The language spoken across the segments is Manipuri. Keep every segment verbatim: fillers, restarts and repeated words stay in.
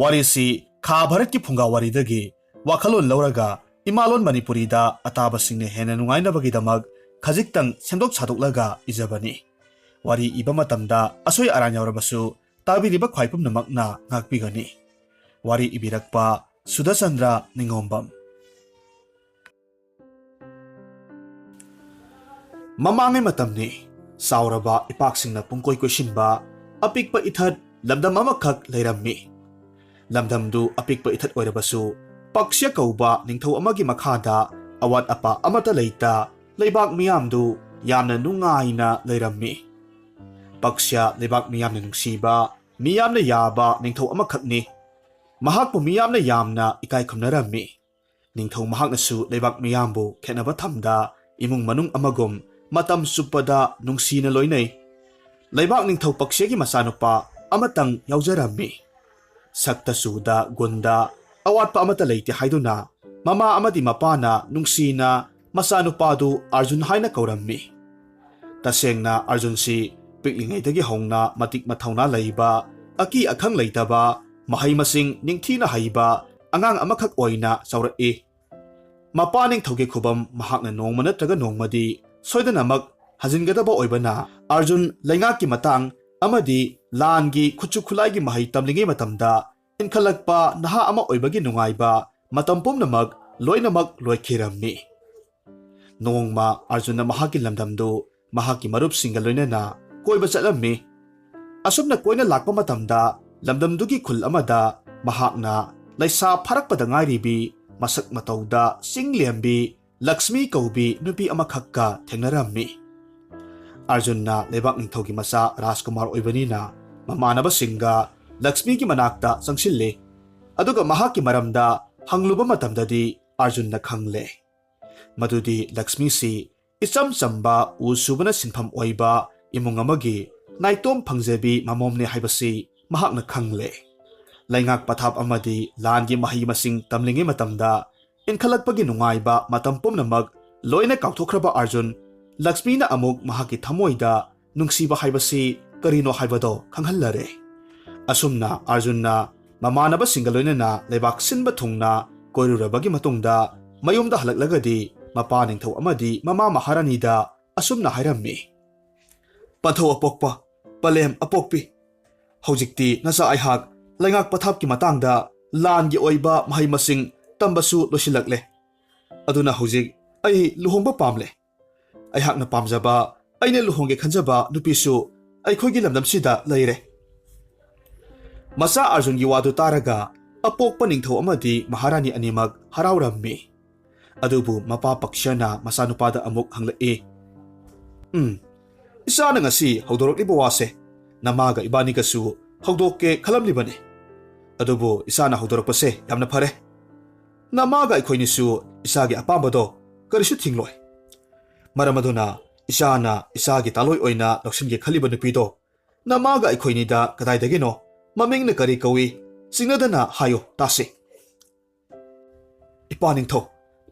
ꯋꯥꯔꯤꯁꯤ ꯈꯥ ꯚꯥꯔꯠꯀꯤ ꯐꯨꯡꯒꯥ ꯋꯥꯔꯤꯗꯒꯤ ꯋꯥꯈꯜꯂꯣꯟ ꯂꯧꯔꯒ ꯏꯃꯥꯂꯣꯟ ꯃꯅꯤꯄꯨꯔꯤꯗ ꯑꯇꯥꯕꯁꯤꯡꯅ ꯍꯦꯟꯅ ꯅꯨꯡꯉꯥꯏꯅꯕꯒꯤꯗꯃꯛ ꯈꯖꯤꯛꯇꯪ ꯁꯦꯝꯗꯣꯛ ꯁꯥꯗꯣꯛꯂꯒ ꯏꯖꯕꯅꯤ꯫ ꯋꯥꯔꯤ ꯏꯕ ꯃꯇꯝꯗ ꯑꯁꯣꯏ ꯑꯔꯥꯟ ꯌꯥꯎꯔꯕꯁꯨ ꯇꯥꯕꯤꯔꯤꯕ ꯈ꯭ꯋꯥꯏ ꯄꯨꯝꯅꯃꯛꯅ ꯉꯥꯛꯄꯤꯒꯅꯤ꯫ ꯋꯥꯔꯤ ꯏꯕꯤꯔꯛꯄ ꯁꯨꯗꯆꯟꯗ꯭ꯔ ꯅꯤꯉꯣꯝꯕꯝ꯫ ꯃꯃꯥꯡꯉꯩ ꯃꯇꯝꯅꯤ꯫ ꯆꯥꯎꯔꯕ ꯏꯄꯥꯛꯁꯤꯡꯅ ꯄꯨꯡꯀꯣꯏ ꯀꯣꯏꯁꯤꯟꯕ ꯑꯄꯤꯛꯄ ꯏꯊꯠ ꯂꯝꯗꯝ ꯑꯃꯈꯛ ꯂꯩꯔꯝꯃꯤ꯫ ꯂꯝꯗꯝꯗꯨ ꯑꯄꯤꯛꯄ ꯏꯊꯠ ꯑꯣꯏꯔꯕꯁꯨ, ꯄꯛꯁ꯭ꯌ ꯀꯧꯕ ꯅꯤꯡꯊꯧ ꯑꯃꯒꯤ ꯃꯈꯥꯗ ꯑꯋꯥꯠ ꯑꯄꯥ ꯑꯃꯠꯇ ꯂꯩꯇ ꯂꯩꯕꯥꯛ ꯃꯤꯌꯥꯝꯗꯨ ꯌꯥꯝꯅ ꯅꯨꯡꯉꯥꯏꯅ ꯂꯩꯔꯝꯃꯤ꯫ ꯄꯛꯁ꯭ꯌ ꯂꯩꯕꯥꯛ ꯃꯤꯌꯥꯝꯅ ꯅꯨꯡꯁꯤꯕ, ꯃꯤꯌꯥꯝꯅ ꯌꯥꯕ ꯅꯤꯡꯊꯧ ꯑꯃꯈꯛꯅꯤ꯫ ꯃꯍꯥꯛꯄꯨ ꯃꯤꯌꯥꯝꯅ ꯌꯥꯝꯅ ꯏꯀꯥꯏ ꯈꯨꯝꯅꯔꯝꯃꯤ꯫ ꯅꯤꯡꯊꯧ ꯃꯍꯥꯛꯅꯁꯨ ꯂꯩꯕꯥꯛ ꯃꯤꯌꯥꯝꯕꯨ ꯈꯦꯠꯅꯕ ꯊꯝꯗ ꯏꯃꯨꯡ ꯃꯅꯨꯡ ꯑꯃꯒꯨꯝ ꯃꯇꯝ ꯆꯨꯞꯄꯗ ꯅꯨꯡꯁꯤꯅ ꯂꯣꯏꯅꯩ꯫ ꯂꯩꯕꯥꯛ ꯅꯤꯡꯊꯧ ꯄꯛꯁ꯭ꯌꯒꯤ ꯃꯆꯥꯅꯨꯄꯥ ꯑꯃꯇꯪ ꯌꯥꯎꯖꯔꯝꯃꯤ꯫ ꯁꯛꯇ ꯆꯨꯗ ꯒꯨꯟꯗ ꯑꯋꯥꯠꯄ ꯑꯃꯠꯇ ꯂꯩꯇꯦ ꯍꯥꯏꯗꯨꯅ ꯃꯃꯥ ꯑꯃꯗꯤ ꯃꯄꯥꯅ ꯅꯨꯡꯁꯤꯅ ꯃꯆꯥꯅꯨꯄꯥꯗꯨ ꯑꯔꯖꯨꯟ ꯍꯥꯏꯅ ꯀꯧꯔꯝꯃꯤ꯫ ꯇꯁꯦꯡꯅ ꯑꯔꯖꯨꯟꯁꯤ ꯄꯤꯛꯂꯤꯉꯩꯗꯒꯤ ꯍꯧꯅ ꯃꯇꯤꯛ ꯃꯊꯧꯅꯥ ꯂꯩꯕ, ꯑꯀꯤ ꯑꯈꯪ ꯂꯩꯇꯕ, ꯃꯍꯩ ꯃꯁꯤꯡ ꯅꯤꯡꯊꯤꯅ ꯍꯩꯕ ꯑꯉꯥꯡ ꯑꯃꯈꯛ ꯑꯣꯏꯅ ꯆꯥꯎꯔꯛꯏ꯫ ꯃꯄꯥ ꯅꯤꯡꯊꯧꯒꯤ ꯈꯨꯕꯝ ꯃꯍꯥꯛꯅ ꯅꯣꯡꯃ ꯅꯠꯇ꯭ꯔꯒ ꯅꯣꯡꯃꯗꯤ ꯁꯣꯏꯗꯅꯃꯛ ꯍꯟꯖꯤꯟꯒꯗꯕ ꯑꯣꯏꯕꯅ, ꯑꯔꯖꯨꯟ ꯂꯩꯉꯥꯛꯀꯤ ꯃꯇꯥꯡ ꯑꯃꯗꯤ ꯂꯥꯟꯒꯤ ꯈꯨꯠꯁꯨ ꯈꯨꯠꯂꯥꯏꯒꯤ ꯃꯍꯩ ꯇꯝꯂꯤꯉꯩ ꯃꯇꯝꯗ ꯏꯟꯈꯠꯂꯛꯄ ꯅꯍꯥ ꯑꯃ ꯑꯣꯏꯕꯒꯤ ꯅꯨꯡꯉꯥꯏꯕ ꯃꯇꯝ ꯄꯨꯝꯅꯃꯛ ꯂꯣꯏꯅꯃꯛ ꯂꯣꯏꯈꯤꯔꯝꯃꯤ꯫ ꯅꯣꯡꯃ ꯑꯔꯖꯨꯟꯅ ꯃꯍꯥꯛꯀꯤ ꯂꯝꯗꯝꯗꯨ ꯃꯍꯥꯛꯀꯤ ꯃꯔꯨꯞꯁꯤꯡꯒ ꯂꯣꯏꯅꯅ ꯀꯣꯏꯕ ꯆꯠꯂꯝꯃꯤ꯫ ꯑꯁꯨꯝꯅ ꯀꯣꯏꯅ ꯂꯥꯛꯄ ꯃꯇꯝꯗ ꯂꯝꯗꯝꯗꯨꯒꯤ ꯈꯨꯜ ꯑꯃꯗ ꯃꯍꯥꯛꯅ ꯂꯩꯁꯥ ꯐꯥꯔꯛꯄꯗ ꯉꯥꯏꯔꯤꯕꯤ, ꯃꯁꯛ ꯃꯇꯧꯗ ꯆꯤꯡ ꯂꯦꯝꯕꯤ ꯂꯛꯁꯃꯤ ꯀꯧꯕꯤ ꯅꯨꯄꯤ ꯑꯃꯈꯛꯀ ꯊꯦꯡꯅꯔꯝꯃꯤ꯫ ꯑꯔꯖꯨꯟꯅ ꯂꯩꯕꯥꯛ ꯅꯤꯡꯊꯧꯒꯤ ꯃꯆꯥ ꯔꯥꯖꯀꯨꯃꯥꯔ ꯑꯣꯏꯕꯅꯤꯅ ꯃꯃꯥꯟꯅꯕꯁꯤꯡꯒ ꯂꯛꯁꯃꯤꯒꯤ ꯃꯅꯥꯛꯇ ꯆꯪꯁꯤꯜꯂꯤ꯫ ꯑꯗꯨꯒ ꯃꯍꯥꯛꯀꯤ ꯃꯔꯝꯗ ꯍꯪꯂꯨꯕ ꯃꯇꯝꯗꯗꯤ ꯑꯔꯖꯨꯟꯅ ꯈꯪꯂꯦ꯫ ꯃꯗꯨꯗꯤ ꯂꯛꯁꯃꯤꯁꯤ ꯏꯆꯝ ꯆꯝꯕ ꯎ ꯁꯨꯕꯅ ꯁꯤꯟꯐꯝ ꯑꯣꯏꯕ ꯏꯃꯨꯡ ꯑꯃꯒꯤ ꯅꯥꯏꯇꯣꯝ ꯐꯪꯖꯕꯤ ꯃꯃꯣꯝꯅꯦ ꯍꯥꯏꯕꯁꯤ ꯃꯍꯥꯛꯅ ꯈꯪꯂꯦ꯫ ꯂꯩꯉꯥꯛ ꯄꯊꯥꯞ ꯑꯃꯗꯤ ꯂꯥꯟꯒꯤ ꯃꯍꯩ ꯃꯁꯤꯡ ꯇꯝꯂꯤꯉꯩ ꯃꯇꯝꯗ ꯏꯟꯈꯠꯂꯛꯄꯒꯤ ꯅꯨꯡꯉꯥꯏꯕ ꯃꯇꯝ ꯄꯨꯝꯅꯃꯛ ꯂꯣꯏꯅ ꯀꯥꯎꯊꯣꯛꯈ꯭ꯔꯕ ꯑꯔꯖꯨꯟ, ꯂꯛꯁꯃꯤꯅ ꯑꯃꯨꯛ ꯃꯍꯥꯛꯀꯤ ꯊꯃꯣꯏꯗ ꯅꯨꯡꯁꯤꯕ ꯍꯥꯏꯕꯁꯤ ꯀꯔꯤꯅꯣ ꯍꯥꯏꯕꯗꯣ ꯈꯪꯍꯜꯂꯔꯦ꯫ ꯑꯁꯨꯝꯅ ꯑꯥꯔꯖꯨꯟꯅ ꯃꯃꯥꯟꯅꯕꯁꯤꯡꯒ ꯂꯣꯏꯅꯅ ꯂꯩꯕꯥꯛ ꯁꯤꯟꯕ ꯊꯨꯡꯅ ꯀꯣꯏꯔꯨꯔꯕꯒꯤ ꯃꯇꯨꯡꯗ ꯃꯌꯨꯝꯗ ꯍꯜꯂꯛꯂꯒꯗꯤ ꯃꯄꯥ ꯅꯤꯡꯊꯧ ꯑꯃꯗꯤ ꯃꯃꯥ ꯃꯍꯥꯔꯥꯅꯤꯗ ꯑꯁꯨꯝꯅ ꯍꯥꯏꯔꯝꯃꯤ, "ꯄꯟꯊꯧ ꯑꯄꯣꯛꯄ, ꯄꯂꯦꯝ ꯑꯄꯣꯛꯄꯤ, ꯍꯧꯖꯤꯛꯇꯤ ꯅꯆꯥ ꯑꯩꯍꯥꯛ ꯂꯩꯉꯥꯛ ꯄꯊꯥꯞꯀꯤ ꯃꯇꯥꯡꯗ ꯂꯥꯟꯒꯤ ꯑꯣꯏꯕ ꯃꯍꯩ ꯃꯁꯤꯡ ꯇꯝꯕꯁꯨ ꯂꯣꯏꯁꯤꯜꯂꯛꯂꯦ꯫ ꯑꯗꯨꯅ ꯍꯧꯖꯤꯛ ꯑꯩ ꯂꯨꯍꯣꯡꯕ ꯄꯥꯝꯂꯦ꯫ ꯑꯩꯍꯥꯛꯅ ꯄꯥꯝꯖꯕ, ꯑꯩꯅ ꯂꯨꯍꯣꯡꯒꯦ ꯈꯟꯖꯕ ꯅꯨꯄꯤꯁꯨ ꯑꯩꯈꯣꯏꯒꯤ ꯂꯝꯗꯝꯁꯤꯗ ꯂꯩꯔꯦ꯫" ꯃꯆꯥ ꯑꯥꯔꯖꯨꯟꯒꯤ ꯋꯥꯗꯨ ꯇꯥꯔꯒ ꯑꯄꯣꯛꯄ ꯅꯤꯡꯊꯧ ꯑꯃꯗꯤ ꯃꯍꯥꯔꯥꯅꯤ ꯑꯅꯤꯃꯛ ꯍꯔꯥꯎꯔꯝꯃꯤ꯫ ꯑꯗꯨꯕꯨ ꯃꯄꯥ ꯄꯛꯁꯔꯅ ꯃꯆꯥꯅꯨꯄꯥꯗ ꯑꯃꯨꯛ ꯍꯪꯂꯛꯏ, "ꯎꯝ, ꯏꯆꯥꯅ ꯉꯁꯤ ꯍꯧꯗꯣꯔꯛꯂꯤꯕ ꯋꯥꯁꯦ ꯅꯃꯥꯒ ꯏꯕꯥꯅꯤꯒꯁꯨ ꯍꯧꯗꯣꯛꯀꯦ ꯈꯜꯂꯝꯂꯤꯕꯅꯤ꯫ ꯑꯗꯨꯕꯨ ꯏꯆꯥꯅ ꯍꯧꯗꯣꯔꯛꯄꯁꯦ ꯌꯥꯝꯅ ꯐꯔꯦ꯫ ꯅꯃꯥꯒ ꯑꯩꯈꯣꯏꯅꯤꯁꯨ ꯏꯆꯥꯒꯤ ꯑꯄꯥꯝꯕꯗꯣ ꯀꯔꯤꯁꯨ ꯊꯤꯡꯂꯣꯏ꯫ ꯃꯔꯝ ꯑꯗꯨꯅ ꯏꯆꯥꯅ ꯏꯆꯥꯒꯤ ꯇꯥꯂꯣꯏ ꯑꯣꯏꯅ ꯂꯧꯁꯤꯟꯒꯦ ꯈꯜꯂꯤꯕ ꯅꯨꯄꯤꯗꯣ ꯅꯃꯥꯒ ꯑꯩꯈꯣꯏꯅꯤꯗ ꯀꯗꯥꯏꯗꯒꯤꯅꯣ? ꯃꯃꯤꯡꯅ ꯀꯔꯤ ꯀꯧꯏ? ꯆꯤꯡꯅꯗꯅ ꯍꯥꯏꯌꯨ ꯇꯥꯁꯤ꯫" "ꯏꯄꯥ ꯅꯤꯡꯊꯧ,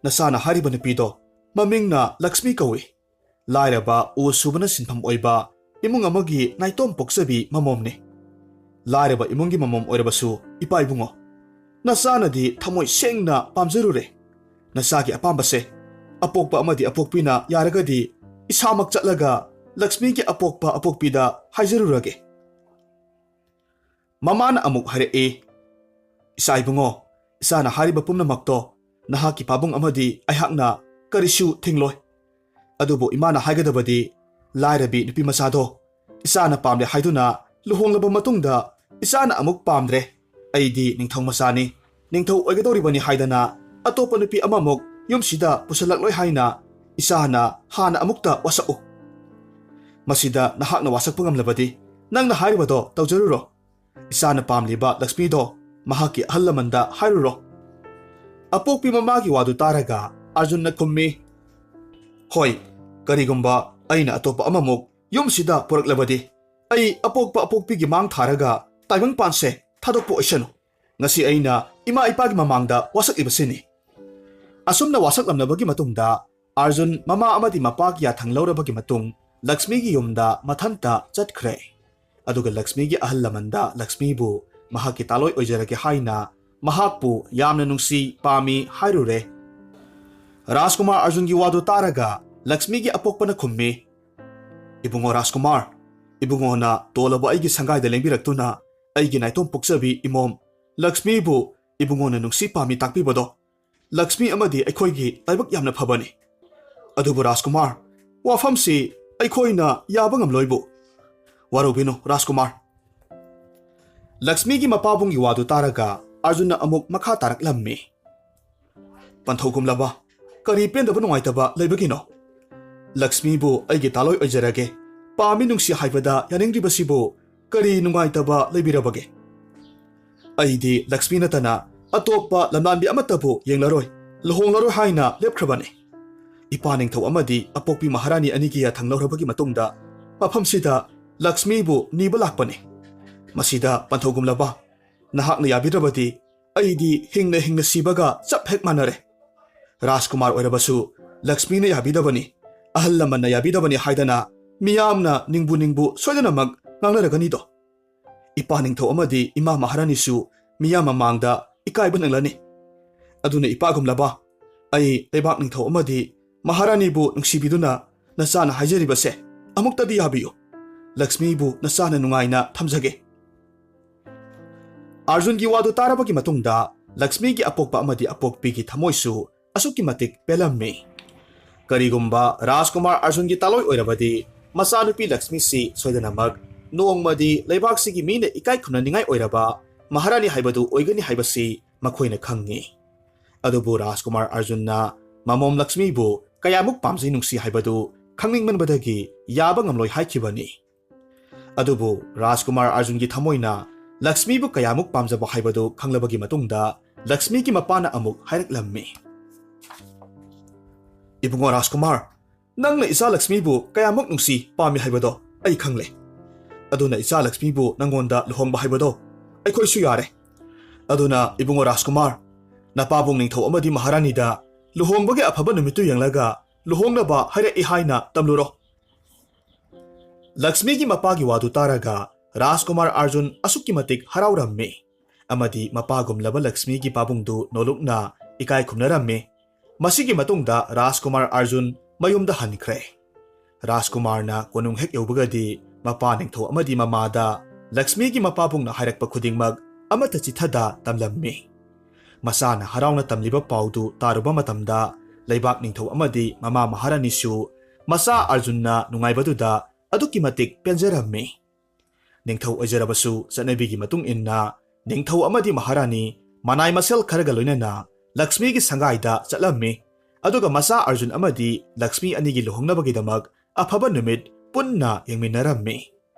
ꯅꯆꯥꯅ ꯍꯥꯏꯔꯤꯕ ꯅꯨꯄꯤꯗꯣ ꯃꯃꯤꯡꯅ ꯂꯛꯁꯃꯤ ꯀꯧꯏ꯫ ꯂꯥꯏꯔꯕ ꯎ ꯁꯨꯕꯅ ꯁꯤꯟꯐꯝ ꯑꯣꯏꯕ ꯏꯃꯨꯡ ꯑꯃꯒꯤ ꯅꯥꯏꯇꯣꯝ ꯄꯣꯛꯆꯕꯤ ꯃꯃꯣꯝꯅꯤ꯫ ꯂꯥꯏꯔꯕ ꯏꯃꯨꯡꯒꯤ ꯃꯃꯣꯝ ꯑꯣꯏꯔꯕꯁꯨ, ꯏꯄꯥ ꯏꯕꯨꯡꯉꯣ, ꯅꯆꯥꯅꯗꯤ ꯊꯃꯣꯏ ꯁꯦꯡꯅ ꯄꯥꯝꯖꯔꯨꯔꯦ꯫ ꯅꯆꯥꯒꯤ ꯑꯄꯥꯝꯕꯁꯦ ꯑꯄꯣꯛꯄ ꯑꯃꯗꯤ ꯑꯄꯣꯛꯄꯤꯅ ꯌꯥꯔꯒꯗꯤ ꯏꯁꯥꯃꯛ ꯆꯠꯂꯒ ꯂꯛꯁꯃꯤꯒꯤ ꯑꯄꯣꯛꯄ ꯑꯄꯣꯛꯄꯤꯗ ꯍꯥꯏꯖꯔꯨꯔꯒꯦ꯫" ꯃꯃꯥꯅ ꯑꯃꯨꯛ ꯍꯥꯏꯔꯛꯏ, "ꯏꯆꯥ ꯏꯕꯨꯡꯉꯣ, ꯏꯆꯥꯅ ꯍꯥꯏꯔꯤꯕ ꯄꯨꯝꯅꯃꯛꯇꯣ ꯅꯍꯥꯛꯀꯤ ꯄꯥꯕꯨꯡ ꯑꯃꯗꯤ ꯑꯩꯍꯥꯛꯅ ꯀꯔꯤꯁꯨ ꯊꯤꯡꯂꯣꯏ꯫ ꯑꯗꯨꯕꯨ ꯏꯃꯥꯅ ꯍꯥꯏꯒꯗꯕꯗꯤ, ꯂꯥꯏꯔꯕꯤ ꯅꯨꯄꯤ ꯃꯆꯥꯗꯣ ꯏꯆꯥꯅ ꯄꯥꯝꯂꯦ ꯍꯥꯏꯗꯨꯅ ꯂꯨꯍꯣꯡꯂꯕ ꯃꯇꯨꯡꯗ ꯏꯆꯥꯅ ꯑꯃꯨꯛ ꯄꯥꯝꯗ꯭ꯔꯦ꯫ ꯑꯩꯗꯤ ꯅꯤꯡꯊꯧ ꯃꯆꯥꯅꯤ, ꯅꯤꯡꯊꯧ ꯑꯣꯏꯒꯗꯧꯔꯤꯕꯅꯤ ꯍꯥꯏꯗꯅ ꯑꯇꯣꯞꯄ ꯅꯨꯄꯤ ꯑꯃꯃꯨꯛ ꯌꯨꯝꯁꯤꯗ ꯄꯨꯁꯜꯂꯛꯂꯣꯏ ꯍꯥꯏꯅ ꯏꯆꯥꯅ ꯍꯥꯟꯅ ꯑꯃꯨꯛꯇ ꯋꯥꯁꯛꯎ꯫ ꯃꯁꯤꯗ ꯅꯍꯥꯛꯅ ꯋꯥꯁꯛꯄ ꯉꯝꯂꯕꯗꯤ ꯅꯪꯅ ꯍꯥꯏꯔꯤꯕꯗꯣ ꯇꯧꯖꯔꯨꯔꯣ꯫ ꯏꯆꯥꯅ ꯄꯥꯝꯂꯤꯕ ꯂꯛꯁꯃꯤꯗꯣ ꯃꯍꯥꯛꯀꯤ ꯑꯍꯜ ꯂꯃꯟꯗ ꯍꯥꯏꯔꯨꯔꯣ꯫" ꯑꯄꯣꯛꯄꯤ ꯃꯃꯥꯒꯤ ꯋꯥꯗꯨ ꯇꯥꯔꯒ ꯑꯥꯔꯖꯨꯟꯅ ꯈꯨꯝꯃꯤ, "ꯍꯣꯏ, ꯀꯔꯤꯒꯨꯝꯕ ꯑꯩꯅ ꯑꯇꯣꯞꯄ ꯑꯃꯃꯨꯛ ꯌꯨꯝꯁꯤꯗ ꯄꯨꯔꯛꯂꯕꯗꯤ ꯑꯩ ꯑꯄꯣꯛꯄ ꯑꯄꯣꯛꯄꯤꯒꯤ ꯃꯥꯡ ꯊꯥꯔꯒ ꯇꯥꯏꯕꯪꯄꯥꯟꯁꯦ ꯊꯥꯗꯣꯛꯄ ꯑꯣꯏꯁꯅꯨ꯫ ꯉꯁꯤ ꯑꯩꯅ ꯏꯃꯥ ꯏꯄꯥꯒꯤ ꯃꯃꯥꯡꯗ ꯋꯥꯁꯛꯂꯤꯕꯁꯤꯅꯤ꯫" ꯑꯁꯨꯝꯅ ꯋꯥꯁꯛꯂꯝꯂꯕꯒꯤ ꯃꯇꯨꯡꯗ ꯑꯥꯔꯖꯨꯟ ꯃꯃꯥ ꯑꯃꯗꯤ ꯃꯄꯥꯒꯤ ꯌꯥꯊꯪ ꯂꯧꯔꯕꯒꯤ ꯃꯇꯨꯡ ꯂꯛꯁꯃꯤꯒꯤ ꯌꯨꯝꯗ ꯃꯊꯟꯇ ꯆꯠꯈ꯭ꯔꯦ꯫ ꯑꯗꯨꯒ ꯂꯛꯁꯃꯤꯒꯤ ꯑꯍꯜ ꯂꯃꯟꯗ ꯂꯛꯁꯃꯤꯕꯨ ꯃꯍꯥꯛꯀꯤ ꯇꯥꯂꯣꯏ ꯑꯣꯏꯖꯔꯒꯦ ꯍꯥꯏꯅ ꯃꯍꯥꯛꯄꯨ ꯌꯥꯝꯅ ꯅꯨꯡꯁꯤ ꯄꯥꯝꯃꯤ ꯍꯥꯏꯔꯨꯔꯦ꯫ ꯔꯥꯖꯀꯨꯃꯥꯔ ꯑꯔꯖꯨꯟꯒꯤ ꯋꯥꯗꯨ ꯇꯥꯔꯒ ꯂꯛꯁꯃꯤꯒꯤ ꯑꯄꯣꯛꯄꯅ ꯈꯨꯝꯃꯤ, "ꯏꯕꯨꯡꯉꯣ ꯔꯥꯖꯀꯨꯃꯥꯔ, ꯏꯕꯨꯡꯉꯣꯅ ꯇꯣꯜꯂꯕ ꯑꯩꯒꯤ ꯁꯪꯒꯥꯏꯗ ꯂꯦꯡꯕꯤꯔꯛꯇꯨꯅ ꯑꯩꯒꯤ ꯅꯥꯏꯇꯣꯝ ꯄꯣꯛꯆꯕꯤ ꯏꯃꯣꯝ ꯂꯛꯁꯃꯤꯕꯨ ꯏꯕꯨꯡꯉꯣꯅ ꯅꯨꯡꯁꯤ ꯄꯥꯝꯃꯤ ꯇꯥꯛꯄꯤꯕꯗꯣ ꯂꯛꯁꯃꯤ ꯑꯃꯗꯤ ꯑꯩꯈꯣꯏꯒꯤ ꯂꯥꯏꯕꯛ ꯌꯥꯝꯅ ꯐꯕꯅꯤ꯫ ꯑꯗꯨꯕꯨ ꯔꯥꯖꯀꯨꯃꯥꯔ, ꯋꯥꯐꯝꯁꯤ ꯑꯩꯈꯣꯏꯅ ꯌꯥꯕ ꯉꯝꯂꯣꯏꯕꯨ꯫ ꯋꯥꯔꯧꯕꯤꯅꯨ ꯔꯥꯖꯀꯨꯃꯥꯔ꯫" ꯂꯛꯁꯃꯤꯒꯤ ꯃꯄꯥꯕꯨꯡꯒꯤ ꯋꯥꯗꯨ ꯇꯥꯔꯒ ꯑꯔꯖꯨꯟꯅ ꯑꯃꯨꯛ ꯃꯈꯥ ꯇꯥꯔꯛꯂꯝꯃꯤ, "ꯄꯟꯊꯧꯒꯨꯝꯂꯕ, ꯀꯔꯤ ꯄꯦꯟꯗꯕ ꯅꯨꯡꯉꯥꯏꯇꯕ ꯂꯩꯕꯒꯤꯅꯣ? ꯂꯛꯁꯃꯤꯕꯨ ꯑꯩꯒꯤ ꯇꯥꯂꯣꯏ ꯑꯣꯏꯖꯔꯒꯦ, ꯄꯥꯝꯃꯤ ꯅꯨꯡꯁꯤ ꯍꯥꯏꯕꯗ ꯌꯥꯅꯤꯡꯗ꯭ꯔꯤꯕꯁꯤꯕꯨ ꯀꯔꯤ ꯅꯨꯡꯉꯥꯏꯇꯕ ꯂꯩꯕꯤꯔꯕꯒꯦ? ꯑꯩꯗꯤ ꯂꯛꯁꯃꯤ ꯅꯠꯇꯅ ꯑꯇꯣꯞꯄ ꯂꯝꯂꯥꯟꯕꯤ ꯑꯃꯠꯇꯕꯨ ꯌꯦꯡꯂꯔꯣꯏ, ꯂꯨꯍꯣꯡꯂꯔꯣꯏ ꯍꯥꯏꯅ ꯂꯦꯞꯈ꯭ꯔꯕꯅꯤ꯫ ꯏꯄꯥ ꯅꯤꯡꯊꯧ ꯑꯃꯗꯤ ꯑꯄꯣꯛꯄꯤ ꯃꯍꯥꯔꯥꯅꯤ ꯑꯅꯤꯒꯤ ꯌꯥꯊꯪ ꯂꯧꯔꯕꯒꯤ ꯃꯇꯨꯡꯗ ꯃꯐꯝꯁꯤꯗ ꯂꯛꯁꯃꯤꯕꯨ ꯅꯤꯕ ꯂꯥꯛꯄꯅꯤ꯫ ꯃꯁꯤꯗ ꯄꯟꯊꯧꯒꯨꯝꯂꯕ, ꯅꯍꯥꯛꯅ ꯌꯥꯕꯤꯗ꯭ꯔꯕꯗꯤ ꯑꯩꯗꯤ ꯍꯤꯡꯅ ꯍꯤꯡꯅ ꯁꯤꯕꯒ ꯆꯞ ꯍꯦꯛ ꯃꯥꯟꯅꯔꯦ꯫ ꯔꯥꯖꯀꯨꯃꯥꯔ ꯑꯣꯏꯔꯕꯁꯨ ꯂꯛꯁꯃꯤꯅ ꯌꯥꯕꯤꯗꯕꯅꯤ, ꯑꯍꯜ ꯂꯃꯟꯅ ꯌꯥꯕꯤꯗꯕꯅꯤ ꯍꯥꯏꯗꯅ ꯃꯤꯌꯥꯝꯅ ꯅꯤꯡꯕꯨ ꯅꯤꯡꯕꯨ ꯁꯣꯏꯗꯅꯃꯛ ꯉꯥꯡꯅꯔꯒꯅꯤꯗꯣ꯫ ꯏꯄꯥ ꯅꯤꯡꯊꯧ ꯑꯃꯗꯤ ꯏꯃꯥ ꯃꯍꯥꯔꯥꯅꯤꯁꯨ ꯃꯤꯌꯥꯝ ꯃꯃꯥꯡꯗ ꯏꯀꯥꯏꯕ ꯅꯪꯂꯅꯤ꯫ ꯑꯗꯨꯅ ꯏꯄꯥꯒꯨꯝꯂꯕ, ꯑꯩ ꯂꯩꯕꯥꯛ ꯅꯤꯡꯊꯧ ꯑꯃꯗꯤ ꯃꯍꯥꯔꯥꯅꯤꯕꯨ ꯅꯨꯡꯁꯤꯕꯤꯗꯨꯅ ꯅꯆꯥꯅ ꯍꯥꯏꯖꯔꯤꯕꯁꯦ ꯑꯃꯨꯛꯇꯗꯤ ꯌꯥꯕꯤꯌꯨ꯫ ꯂꯛꯁꯃꯤꯕꯨ ꯅꯆꯥꯅ ꯅꯨꯡꯉꯥꯏꯅ ꯊꯝꯖꯒꯦ꯫" ꯑꯔꯖꯨꯟꯒꯤ ꯋꯥꯗꯨ ꯇꯥꯔꯕꯒꯤ ꯃꯇꯨꯡꯗ ꯂꯛꯁꯃꯤꯒꯤ ꯑꯄꯣꯛꯄ ꯑꯃꯗꯤ ꯑꯄꯣꯛꯄꯤꯒꯤ ꯊꯃꯣꯏꯁꯨ ꯑꯁꯨꯛꯀꯤ ꯃꯇꯤꯛ ꯄꯦꯜꯂꯝꯃꯤ꯫ ꯀꯔꯤꯒꯨꯝꯕ ꯔꯥꯖꯀꯨꯃꯥꯔ ꯑꯔꯖꯨꯟꯒꯤ ꯇꯥꯂꯣꯏ ꯑꯣꯏꯔꯕꯗꯤ ꯃꯆꯥꯅꯨꯄꯤ ꯂꯛꯁꯃꯤꯁꯤ ꯁꯣꯏꯗꯅꯃꯛ ꯅꯣꯡꯃꯗꯤ ꯂꯩꯕꯥꯛꯁꯤꯒꯤ ꯃꯤꯅ ꯏꯀꯥꯏ ꯈꯨꯝꯅꯅꯤꯡꯉꯥꯏ ꯑꯣꯏꯔꯕ ꯃꯍꯥꯔꯥꯅꯤ ꯍꯥꯏꯕꯗꯨ ꯑꯣꯏꯒꯅꯤ ꯍꯥꯏꯕꯁꯤ ꯃꯈꯣꯏꯅ ꯈꯪꯉꯤ꯫ ꯑꯗꯨꯕꯨ ꯔꯥꯖꯀꯨꯃꯥꯔ ꯑꯔꯖꯨꯟꯅ ꯃꯃꯣꯝ ꯂꯛꯁꯃꯤꯕꯨ ꯀꯌꯥꯃꯨꯛ ꯄꯥꯝꯖꯩ ꯅꯨꯡꯁꯤ ꯍꯥꯏꯕꯗꯨ ꯈꯪꯅꯤꯡꯃꯟꯕꯗꯒꯤ ꯌꯥꯕ ꯉꯝꯂꯣꯏ ꯍꯥꯏꯈꯤꯕꯅꯤ꯫ ꯑꯗꯨꯕꯨ ꯔꯥꯖꯀꯨꯃꯥꯔ ꯑꯔꯖꯨꯟꯒꯤ ꯊꯃꯣꯏꯅ ꯂꯛꯁꯃꯤꯕꯨ ꯀꯌꯥꯃꯨꯛ ꯄꯥꯝꯖꯕ ꯍꯥꯏꯕꯗꯨ ꯈꯪꯂꯕꯒꯤ ꯃꯇꯨꯡꯗ ꯂꯛꯁꯃꯤꯒꯤ ꯃꯄꯥꯅ ꯑꯃꯨꯛ ꯍꯥꯏꯔꯛꯂꯝꯃꯤ, "ꯏꯕꯨꯡꯉꯣ ꯔꯥꯖꯀꯨꯃꯥꯔ, ꯅꯪꯅ ꯏꯆꯥ ꯂꯛꯁꯃꯤꯕꯨ ꯀꯌꯥꯃꯨꯛ ꯅꯨꯡꯁꯤ ꯄꯥꯝꯃꯤ ꯍꯥꯏꯕꯗꯣ ꯑꯩ ꯈꯪꯂꯦ꯫ ꯑꯗꯨꯅ ꯏꯆꯥ ꯂꯛꯁꯃꯤꯕꯨ ꯅꯪꯉꯣꯟꯗ ꯂꯨꯍꯣꯡꯕ ꯍꯥꯏꯕꯗꯣ ꯑꯩꯈꯣꯏꯁꯨ ꯌꯥꯔꯦ꯫ ꯑꯗꯨꯅ ꯏꯕꯨꯡꯉꯣ ꯔꯥꯖꯀꯨꯃꯥꯔ, ꯅꯄꯥꯕꯨꯡ ꯅꯤꯡꯊꯧ ꯑꯃꯗꯤ ꯃꯍꯥꯔꯥꯅꯤꯗ ꯂꯨꯍꯣꯡꯕꯒꯤ ꯑꯐꯕ ꯅꯨꯃꯤꯠꯇꯨ ꯌꯦꯡꯂꯒ ꯂꯨꯍꯣꯡꯅꯕ ꯍꯥꯏꯔꯛꯏ ꯍꯥꯏꯅ ꯇꯝꯂꯨꯔꯣ꯫" ꯂꯛꯁꯃꯤꯒꯤ ꯃꯄꯥꯒꯤ ꯋꯥꯗꯨ ꯇꯥꯔꯒ ꯔꯥꯖꯀꯨꯃꯥꯔ ꯑꯥꯔꯖꯨꯟ ꯑꯁꯨꯛꯀꯤ ꯃꯇꯤꯛ ꯍꯔꯥꯎꯔꯝꯃꯤ ꯑꯃꯗꯤ ꯃꯄꯥꯒꯨꯝꯂꯕ ꯂꯛꯁꯃꯤꯒꯤ ꯄꯥꯕꯨꯡꯗꯨ ꯅꯣꯂꯨꯛꯅ ꯏꯀꯥꯏ ꯈꯨꯝꯅꯔꯝꯃꯤ꯫ ꯃꯁꯤꯒꯤ ꯃꯇꯨꯡꯗ ꯔꯥꯖꯀꯨꯃꯥꯔ ꯑꯥꯔꯖꯨꯟ ꯃꯌꯨꯝꯗ ꯍꯟꯈ꯭ꯔꯦ꯫ ꯔꯥꯖꯀꯨꯃꯥꯔꯅ ꯀꯣꯅꯨꯡ ꯍꯦꯛ ꯌꯧꯕꯒꯗꯤ ꯃꯄꯥ ꯅꯤꯡꯊꯧ ꯑꯃꯗꯤ ꯃꯃꯥꯗ ꯂꯛꯁꯃꯤꯒꯤ ꯃꯄꯥꯕꯨꯡꯅ ꯍꯥꯏꯔꯛꯄ ꯈꯨꯗꯤꯡꯃꯛ ꯑꯃꯠꯇ ꯆꯤꯠꯊꯗ ꯇꯝꯂꯝꯃꯤ꯫ ꯃꯆꯥꯅ ꯍꯔꯥꯎꯅ ꯇꯝꯂꯤꯕ ꯄꯥꯎꯗꯨ ꯇꯥꯔꯨꯕ ꯃꯇꯝꯗ ꯂꯩꯕꯥꯛ ꯅꯤꯡꯊꯧ ꯑꯃꯗꯤ ꯃꯃꯥ ꯃꯍꯥꯔꯥꯅꯤꯁꯨ ꯃꯆꯥ ꯑꯥꯔꯖꯨꯟꯅ ꯅꯨꯡꯉꯥꯏꯕꯗꯨꯗ ꯑꯗꯨꯛꯀꯤ ꯃꯇꯤꯛ ꯄꯦꯟꯖꯔꯝꯃꯤ꯫ ꯅꯤꯡꯊꯧ ꯑꯣꯏꯖꯔꯕꯁꯨ ꯆꯠꯅꯕꯤꯒꯤ ꯃꯇꯨꯡ ꯏꯟꯅ ꯅꯤꯡꯊꯧ ꯑꯃꯗꯤ ꯃꯍꯥꯔꯥꯅꯤ ꯃꯅꯥꯏ ꯃꯁꯦꯜ ꯈꯔꯒ ꯂꯣꯏꯅꯅ ꯂꯛꯁꯃꯤꯒꯤ ꯁꯪꯒꯥꯏꯗ ꯆꯠꯂꯝꯃꯤ꯫ ꯑꯗꯨꯒ ꯃꯆꯥ ꯑꯥꯔꯖꯨꯟ ꯑꯃꯗꯤ ꯂꯛꯁꯃꯤ ꯑꯅꯤꯒꯤ ꯂꯨꯍꯣꯡꯅꯕꯒꯤꯗꯃꯛ ꯑꯐꯕ ꯅꯨꯃꯤꯠ ꯄꯨꯟꯅ ꯌꯦꯡꯃꯤꯟꯅꯔꯝꯃꯤ꯫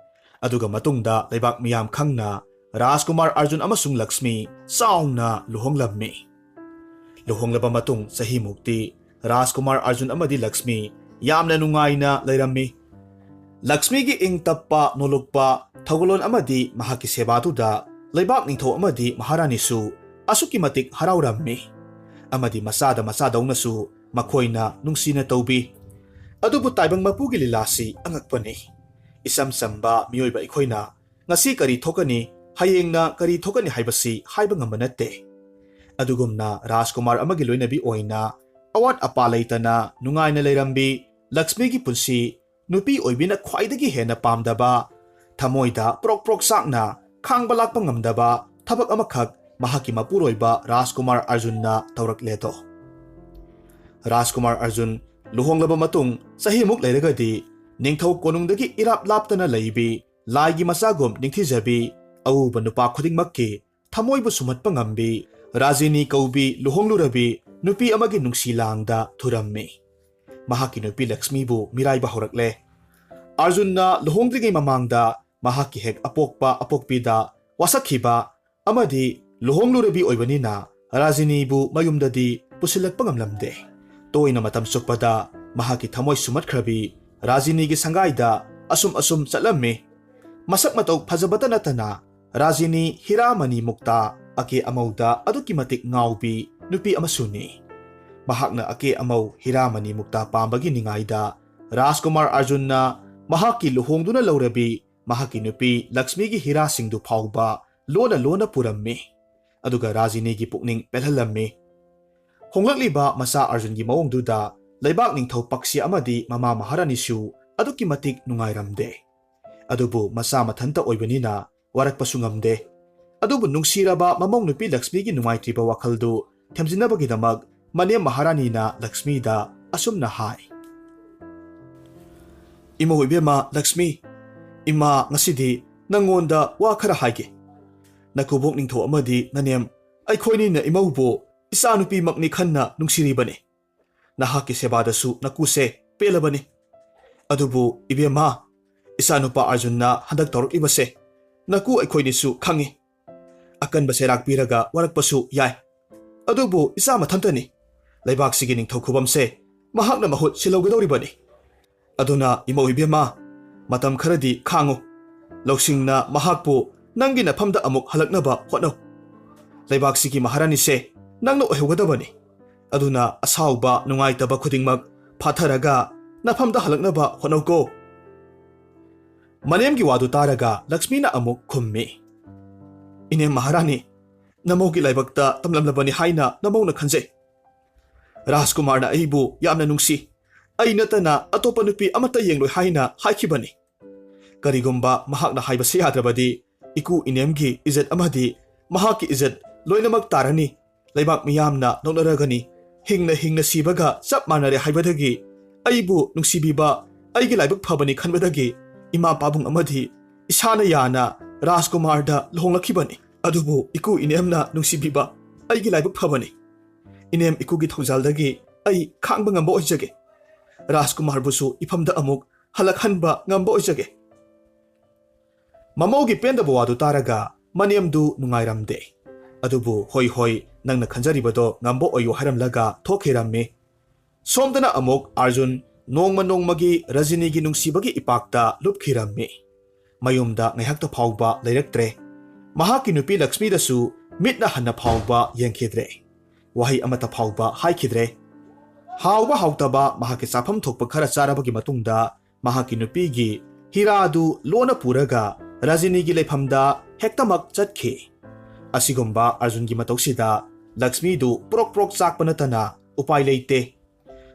ꯑꯗꯨꯒ ꯃꯇꯨꯡꯗ ꯂꯩꯕꯥꯛ ꯃꯤꯌꯥꯝ ꯈꯪꯅ ꯔꯥꯖꯀꯨꯃꯥꯔ ꯑꯥꯔꯖꯨꯟ ꯑꯃꯁꯨꯡ ꯂꯛꯁꯃꯤ ꯆꯥꯎꯅ ꯂꯨꯍꯣꯡꯂꯝꯃꯤ꯫ ꯂꯨꯍꯣꯡꯂꯕ ꯃꯇꯨꯡ ꯆꯍꯤꯃꯨꯛꯇꯤ ꯔꯥꯖꯀꯨꯃꯥꯔ ꯑꯥꯔꯖꯨꯟ ꯑꯃꯗꯤ ꯂꯛꯁꯃꯤ ꯌꯥꯝꯅ ꯅꯨꯡꯉꯥꯏꯅ ꯂꯩꯔꯝꯃꯤ꯫ ꯂꯛꯁꯃꯤꯒꯤ ꯏꯪ ꯇꯞꯄ, ꯅꯣꯂꯨꯛꯄ ꯊꯧꯒꯜꯂꯣꯟ ꯑꯃꯗꯤ ꯃꯍꯥꯛꯀꯤ ꯁꯦꯕꯥꯗꯨꯗ ꯂꯩꯕꯥꯛ ꯅꯤꯡꯊꯧ ꯑꯃꯗꯤ ꯃꯍꯥꯔꯥꯅꯤꯁꯨ ꯑꯁꯨꯛꯀꯤ ꯃꯇꯤꯛ ꯍꯔꯥꯎꯔꯝꯃꯤ ꯑꯃꯗꯤ ꯃꯆꯥꯗ ꯃꯆꯥꯗꯧꯅꯁꯨ ꯃꯈꯣꯏꯅ ꯅꯨꯡꯁꯤꯅ ꯇꯧꯕꯤ꯫ ꯑꯗꯨꯕꯨ ꯇꯥꯏꯕꯪ ꯃꯄꯨꯒꯤ ꯂꯤꯂꯥꯁꯤ ꯑꯉꯛꯄꯅꯤ꯫ ꯏꯆꯝ ꯆꯝꯕ ꯃꯤꯑꯣꯏꯕ ꯑꯩꯈꯣꯏꯅ ꯉꯁꯤ ꯀꯔꯤ ꯊꯣꯛꯀꯅꯤ, ꯍꯌꯦꯡꯅ ꯀꯔꯤ ꯊꯣꯛꯀꯅꯤ ꯍꯥꯏꯕꯁꯤ ꯍꯥꯏꯕ ꯉꯝꯕ ꯅꯠꯇꯦ꯫ ꯑꯗꯨꯒꯨꯝꯅ ꯔꯥꯖꯀꯨꯃꯥꯔ ꯑꯃꯒꯤ ꯂꯣꯏꯅꯕꯤ ꯑꯣꯏꯅ ꯑꯋꯥꯠ ꯑꯄꯥ ꯂꯩꯇꯅ ꯅꯨꯡꯉꯥꯏꯅ ꯂꯩꯔꯝꯕꯤ ꯂꯛꯁꯃꯤꯒꯤ ꯄꯨꯟꯁꯤ ꯅꯨꯄꯤ ꯑꯣꯏꯕꯤꯅ ꯈ꯭ꯋꯥꯏꯗꯒꯤ ꯍꯦꯟꯅ ꯄꯥꯝꯗꯕ, ꯊꯃꯣꯏꯗ ꯄ꯭ꯔꯣꯛ ꯄ꯭ꯔꯣꯛ ꯆꯥꯛꯅ ꯈꯥꯡꯕ ꯂꯥꯛꯄ ꯉꯝꯗꯕ ꯊꯕꯛ ꯑꯃꯈꯛ ꯃꯍꯥꯛꯀꯤ ꯃꯄꯨꯔꯣꯏꯕ ꯔꯥꯖꯀꯨꯃꯥꯔ ꯑꯥꯔꯖꯨꯟꯅ ꯇꯧꯔꯛꯂꯦꯗꯣ꯫ ꯔꯥꯖꯀꯨꯃꯥꯔ ꯑꯥꯔꯖꯨꯟ ꯂꯨꯍꯣꯡꯂꯕ ꯃꯇꯨꯡ ꯆꯍꯤꯃꯨꯛ ꯂꯩꯔꯒꯗꯤ ꯅꯤꯡꯊꯧ ꯀꯣꯅꯨꯡꯗꯒꯤ ꯏꯔꯥꯞ ꯂꯥꯞꯇꯅ ꯂꯩꯕꯤ, ꯂꯥꯏꯒꯤ ꯃꯆꯥꯒꯨꯝ ꯅꯤꯡꯊꯤꯖꯕꯤ, ꯑꯎꯕ ꯅꯨꯄꯥ ꯈꯨꯗꯤꯡꯃꯛꯀꯤ ꯊꯃꯣꯏꯕꯨ ꯁꯨꯝꯍꯠꯄ ꯉꯝꯕꯤ ꯔꯥꯖꯤꯅꯤ ꯀꯧꯕꯤ ꯂꯨꯍꯣꯡꯂꯨꯔꯕꯤ ꯅꯨꯄꯤ ꯑꯃꯒꯤ ꯅꯨꯡꯁꯤ ꯂꯥꯡꯗ ꯊꯨꯔꯝꯃꯤ꯫ ꯃꯍꯥꯛꯀꯤ ꯅꯨꯄꯤ ꯂꯛꯁꯃꯤꯕꯨ ꯃꯤꯔꯥꯏꯕ ꯍꯧꯔꯛꯂꯦ꯫ ꯑꯥꯔꯖꯨꯟꯅ ꯂꯨꯍꯣꯡꯗ꯭ꯔꯤꯉꯩ ꯃꯃꯥꯡꯗ ꯃꯍꯥꯛꯀꯤ ꯍꯦꯛ ꯑꯄꯣꯛꯄ ꯑꯄꯣꯛꯄꯤꯗ ꯋꯥꯁꯛꯈꯤꯕ ꯑꯃꯗꯤ ꯂꯨꯍꯣꯡꯂꯨꯔꯕꯤ ꯑꯣꯏꯕꯅꯤꯅ ꯔꯥꯖꯤꯅꯤꯕꯨ ꯃꯌꯨꯝꯗꯗꯤ ꯄꯨꯁꯤꯜꯂꯛꯄ ꯉꯝꯂꯝꯗꯦ꯫ ꯇꯣꯏꯅ ꯃꯇꯝ ꯆꯨꯞꯄꯗ ꯃꯍꯥꯛꯀꯤ ꯊꯃꯣꯏ ꯁꯨꯝꯍꯠꯈ꯭ꯔꯕꯤ ꯔꯥꯖꯤꯅꯤꯒꯤ ꯁꯪꯒꯥꯏꯗ ꯑꯁꯨꯝ ꯑꯁꯨꯝ ꯆꯠꯂꯝꯃꯤ꯫ ꯃꯁꯛ ꯃꯇꯧ ꯐꯖꯕꯇ ꯅꯠꯇꯅ ꯔꯥꯖꯤꯅꯤ ꯍꯤꯔꯥꯃꯅꯤ ꯃꯨꯛꯇꯥ ꯑꯀꯦ ꯑꯃꯧꯗ ꯑꯗꯨꯛꯀꯤ ꯃꯇꯤꯛ ꯉꯥꯎꯕꯤ ꯅꯨꯄꯤ ꯑꯃꯁꯨꯅꯤ꯫ ꯃꯍꯥꯛꯅ ꯑꯀꯦ ꯑꯃꯧ ꯍꯤꯔꯥꯃꯅꯤ ꯃꯨꯛꯇꯥ ꯄꯥꯝꯕꯒꯤ ꯅꯤꯡꯉꯥꯏꯗ ꯔꯥꯖꯀꯨꯃꯥꯔ ꯑꯥꯔꯖꯨꯟꯅ ꯃꯍꯥꯛꯀꯤ ꯂꯨꯍꯣꯡꯗꯨꯅ ꯂꯧꯔꯕꯤ ꯃꯍꯥꯛꯀꯤ ꯅꯨꯄꯤ ꯂꯛꯁꯃꯤꯒꯤ ꯍꯤꯔꯥꯁꯤꯡꯗꯨ ꯐꯥꯎꯕ ꯂꯣꯟꯅ ꯂꯣꯟꯅ ꯄꯨꯔꯝꯃꯤ꯫ ꯑꯗꯨꯒ ꯔꯥꯖꯤꯅꯤꯒꯤ ꯄꯨꯛꯅꯤꯡ ꯄꯦꯜꯍꯜꯂꯝꯃꯤ꯫ ꯍꯣꯡꯂꯛꯂꯤꯕ ꯃꯆꯥ ꯑꯔꯖꯨꯟꯒꯤ ꯃꯑꯣꯡꯗꯨꯗ ꯂꯩꯕꯥꯛ ꯅꯤꯡꯊꯧ ꯄꯛꯁꯤ ꯑꯃꯗꯤ ꯃꯃꯥ ꯃꯍꯥꯔꯥꯅꯤꯁꯨ ꯑꯗꯨꯛꯀꯤ ꯃꯇꯤꯛ ꯅꯨꯡꯉꯥꯏꯔꯝꯗꯦ꯫ ꯑꯗꯨꯕꯨ ꯃꯆꯥ ꯃꯊꯟꯇ ꯑꯣꯏꯕꯅꯤꯅ ꯋꯥꯔꯛꯄꯁꯨ ꯉꯝꯗꯦ꯫ ꯑꯗꯨꯕꯨ ꯅꯨꯡꯁꯤꯔꯕ ꯃꯃꯧ ꯅꯨꯄꯤ ꯂꯛꯁꯃꯤꯒꯤ ꯅꯨꯡꯉꯥꯏꯇ꯭ꯔꯤꯕ ꯋꯥꯈꯜꯗꯨ ꯊꯦꯝꯖꯤꯟꯅꯕꯒꯤꯗꯃꯛ ꯃꯅꯦꯝ ꯃꯍꯥꯔꯥꯅꯤꯅ ꯂꯛꯁꯃꯤꯗ ꯑꯁꯨꯝꯅ ꯍꯥꯏ, "ꯏꯃꯧ ꯏꯕꯦꯝꯃ ꯂꯛꯁꯃꯤ, ꯏꯃꯥ ꯉꯁꯤꯗꯤ ꯅꯪꯉꯣꯟꯗ ꯋꯥ ꯈꯔ ꯍꯥꯏꯒꯦ꯫ ꯅꯀꯨꯕꯣꯛ ꯅꯤꯡꯊꯧ ꯑꯃꯗꯤ ꯅꯅꯦꯝ ꯑꯩꯈꯣꯏꯅꯤꯅ ꯏꯃꯧꯕꯨ ꯏꯆꯥꯅꯨꯄꯤꯃꯛꯅꯤ ꯈꯟꯅ ꯅꯨꯡꯁꯤꯔꯤꯕꯅꯤ꯫ ꯅꯍꯥꯛꯀꯤ ꯁꯦꯕꯥꯗꯁꯨ ꯅꯀꯨꯁꯦ ꯄꯦꯜꯂꯕꯅꯤ꯫ ꯑꯗꯨꯕꯨ ꯏꯕꯦꯝꯃ, ꯏꯆꯥꯅꯨꯄꯥ ꯑꯔꯖꯨꯟꯅ ꯍꯟꯗꯛ ꯇꯧꯔꯛꯂꯤꯕꯁꯦ ꯅꯀꯨ ꯑꯩꯈꯣꯏꯅꯤꯁꯨ ꯈꯪꯏ꯫ ꯑꯀꯟꯕ ꯆꯩꯔꯥꯛ ꯄꯤꯔꯒ ꯋꯥꯔꯛꯄꯁꯨ ꯌꯥꯏ꯫ ꯑꯗꯨꯕꯨ ꯏꯆꯥ ꯃꯊꯟꯇꯅꯤ꯫ ꯂꯩꯕꯥꯛꯁꯤꯒꯤ ꯅꯤꯡꯊꯧ ꯈꯨꯕꯝꯁꯦ ꯃꯍꯥꯛꯅ ꯃꯍꯨꯠ ꯁꯤꯜꯍꯧꯒꯗꯧꯔꯤꯕꯅꯤ꯫ ꯑꯗꯨꯅ ꯏꯃꯧ ꯏꯕꯦꯝꯃ, ꯃꯇꯝ ꯈꯔꯗꯤ ꯈꯥꯡꯉꯨ꯫ ꯂꯧꯁꯤꯡꯅ ꯃꯍꯥꯛꯄꯨ ꯅꯪꯒꯤ ꯅꯐꯝꯗ ꯑꯃꯨꯛ ꯍꯜꯂꯛꯅꯕ ꯍꯣꯠꯅꯧ꯫ ꯂꯩꯕꯥꯛꯁꯤꯒꯤ ꯃꯍꯥꯔꯥꯅꯤꯁꯦ ꯅꯪꯅ ꯑꯣꯏꯍꯧꯒꯗꯕꯅꯤ꯫ ꯑꯗꯨꯅ ꯑꯁꯥꯎꯕ, ꯅꯨꯡꯉꯥꯏꯇꯕ ꯈꯨꯗꯤꯡꯃꯛ ꯐꯥꯊꯔꯒ ꯅꯐꯝꯗ ꯍꯜꯂꯛꯅꯕ ꯍꯣꯠꯅꯧꯀꯣ꯫" ꯃꯅꯦꯝꯒꯤ ꯋꯥꯗꯨ ꯇꯥꯔꯒ ꯂꯛꯁꯃꯤꯅ ꯑꯃꯨꯛ ꯈꯨꯝꯃꯤ, "ꯏꯅꯦꯝ ꯃꯍꯥꯔꯥꯅꯤ, ꯅꯃꯧꯒꯤ ꯂꯥꯏꯕꯛꯇ ꯇꯝꯂꯝꯂꯕꯅꯤ ꯍꯥꯏꯅ ꯅꯃꯧꯅ ꯈꯟꯖꯩ꯫ ꯔꯥꯖꯀꯨꯃꯥꯔꯅ ꯑꯩꯕꯨ ꯌꯥꯝꯅ ꯅꯨꯡꯁꯤ, ꯑꯩ ꯅꯠꯇꯅ ꯑꯇꯣꯞꯄ ꯅꯨꯄꯤ ꯑꯃꯠꯇ ꯌꯦꯡꯂꯣꯏ ꯍꯥꯏꯅ ꯍꯥꯏꯈꯤꯕꯅꯤ꯫ ꯀꯔꯤꯒꯨꯝꯕ ꯃꯍꯥꯛꯅ ꯍꯥꯏꯕꯁꯤ ꯌꯥꯗ꯭ꯔꯕꯗꯤ ꯏꯀꯨ ꯏꯅꯦꯝꯒꯤ ꯏꯖꯠ ꯑꯃꯗꯤ ꯃꯍꯥꯛꯀꯤ ꯏꯖꯠ ꯂꯣꯏꯅꯃꯛ ꯇꯥꯔꯅꯤ꯫ ꯂꯩꯕꯥꯛ ꯃꯤꯌꯥꯝꯅ ꯅꯣꯛꯅꯔꯒꯅꯤ꯫ ꯍꯤꯡꯅ ꯍꯤꯡꯅ ꯁꯤꯕꯒ ꯆꯞ ꯃꯥꯟꯅꯔꯦ ꯍꯥꯏꯕꯗꯒꯤ ꯑꯩꯕꯨ ꯅꯨꯡꯁꯤꯕꯤꯕ ꯑꯩꯒꯤ ꯂꯥꯏꯕꯛ ꯐꯕꯅꯤ ꯈꯟꯕꯗꯒꯤ ꯏꯃꯥ ꯄꯥꯕꯨꯡ ꯑꯃꯗꯤ ꯏꯁꯥꯅ ꯌꯥꯅ ꯔꯥꯖꯀꯨꯃꯥꯔꯗ ꯂꯨꯍꯣꯡꯂꯛꯈꯤꯕꯅꯤ꯫ ꯑꯗꯨꯕꯨ ꯏꯀꯨ ꯏꯅꯦꯝꯅ ꯅꯨꯡꯁꯤꯕꯤꯕ ꯑꯩꯒꯤ ꯂꯥꯏꯕꯛ ꯐꯕꯅꯤ꯫ ꯏꯅꯦꯝ ꯏꯀꯨꯒꯤ ꯊꯧꯖꯥꯜꯗꯒꯤ ꯑꯩ ꯈꯥꯡꯕ ꯉꯝꯕ ꯑꯣꯏꯖꯒꯦ꯫ ꯔꯥꯖꯀꯨꯃꯥꯔꯕꯨꯁꯨ ꯏꯐꯝꯗ ꯑꯃꯨꯛ ꯍꯜꯂꯛꯍꯟꯕ ꯉꯝꯕ ꯑꯣꯏꯖꯒꯦ꯫" ꯃꯃꯧꯒꯤ ꯄꯦꯟꯗꯕ ꯋꯥꯗꯨ ꯇꯥꯔꯒ ꯃꯅꯦꯝꯗꯨ ꯅꯨꯡꯉꯥꯏꯔꯝꯗꯦ꯫ ꯑꯗꯨꯕꯨ "ꯍꯣꯏ ꯍꯣꯏ, ꯅꯪꯅ ꯈꯟꯖꯔꯤꯕꯗꯣ ꯉꯝꯕ ꯑꯣꯏꯌꯨ" ꯍꯥꯏꯔꯝꯂꯒ ꯊꯣꯛꯈꯤꯔꯝꯃꯤ꯫ ꯁꯣꯝꯗꯅ ꯑꯃꯨꯛ ꯑꯥꯔꯖꯨꯟ ꯅꯣꯡꯃ ꯅꯣꯡꯃꯒꯤ ꯔꯖꯤꯅꯤꯒꯤ ꯅꯨꯡꯁꯤꯕꯒꯤ ꯏꯄꯥꯛꯇ ꯂꯨꯞꯈꯤꯔꯝꯃꯤ꯫ ꯃꯌꯨꯝꯗ ꯉꯥꯏꯍꯥꯛꯇ ꯐꯥꯎꯕ ꯂꯩꯔꯛꯇ꯭ꯔꯦ꯫ ꯃꯍꯥꯛꯀꯤ ꯅꯨꯄꯤ ꯂꯛꯁꯃꯤꯗꯁꯨ ꯃꯤꯠꯅ ꯍꯟꯅ ꯐꯥꯎꯕ ꯌꯦꯡꯈꯤꯗ꯭ꯔꯦ꯫ ꯋꯥꯍꯩ ꯑꯃꯠꯇ ꯐꯥꯎꯕ ꯍꯥꯏꯈꯤꯗ꯭ꯔꯦ꯫ ꯍꯥꯎꯕ ꯍꯥꯎꯇꯕ ꯃꯍꯥꯛꯀꯤ ꯆꯥꯐꯝ ꯊꯣꯛꯄ ꯈꯔ ꯆꯥꯔꯕꯒꯤ ꯃꯇꯨꯡꯗ ꯃꯍꯥꯛꯀꯤ ꯅꯨꯄꯤꯒꯤ ꯍꯤꯔꯥꯗꯨ ꯂꯣꯟꯅ ꯄꯨꯔꯒ ꯔꯖꯅꯤꯒꯤ ꯂꯩꯐꯝꯗ ꯍꯦꯛꯇꯃꯛ ꯆꯠꯈꯤ꯫ ꯑꯁꯤꯒꯨꯝꯕ ꯑꯔꯖꯨꯟꯒꯤ ꯃꯇꯧꯁꯤꯗ ꯂꯛꯁꯃꯤꯗꯨ ꯄ꯭ꯔꯣꯛ ꯄ꯭ꯔꯣꯛ ꯆꯥꯛꯄ ꯅꯠꯇꯅ ꯎꯄꯥꯏ ꯂꯩꯇꯦ꯫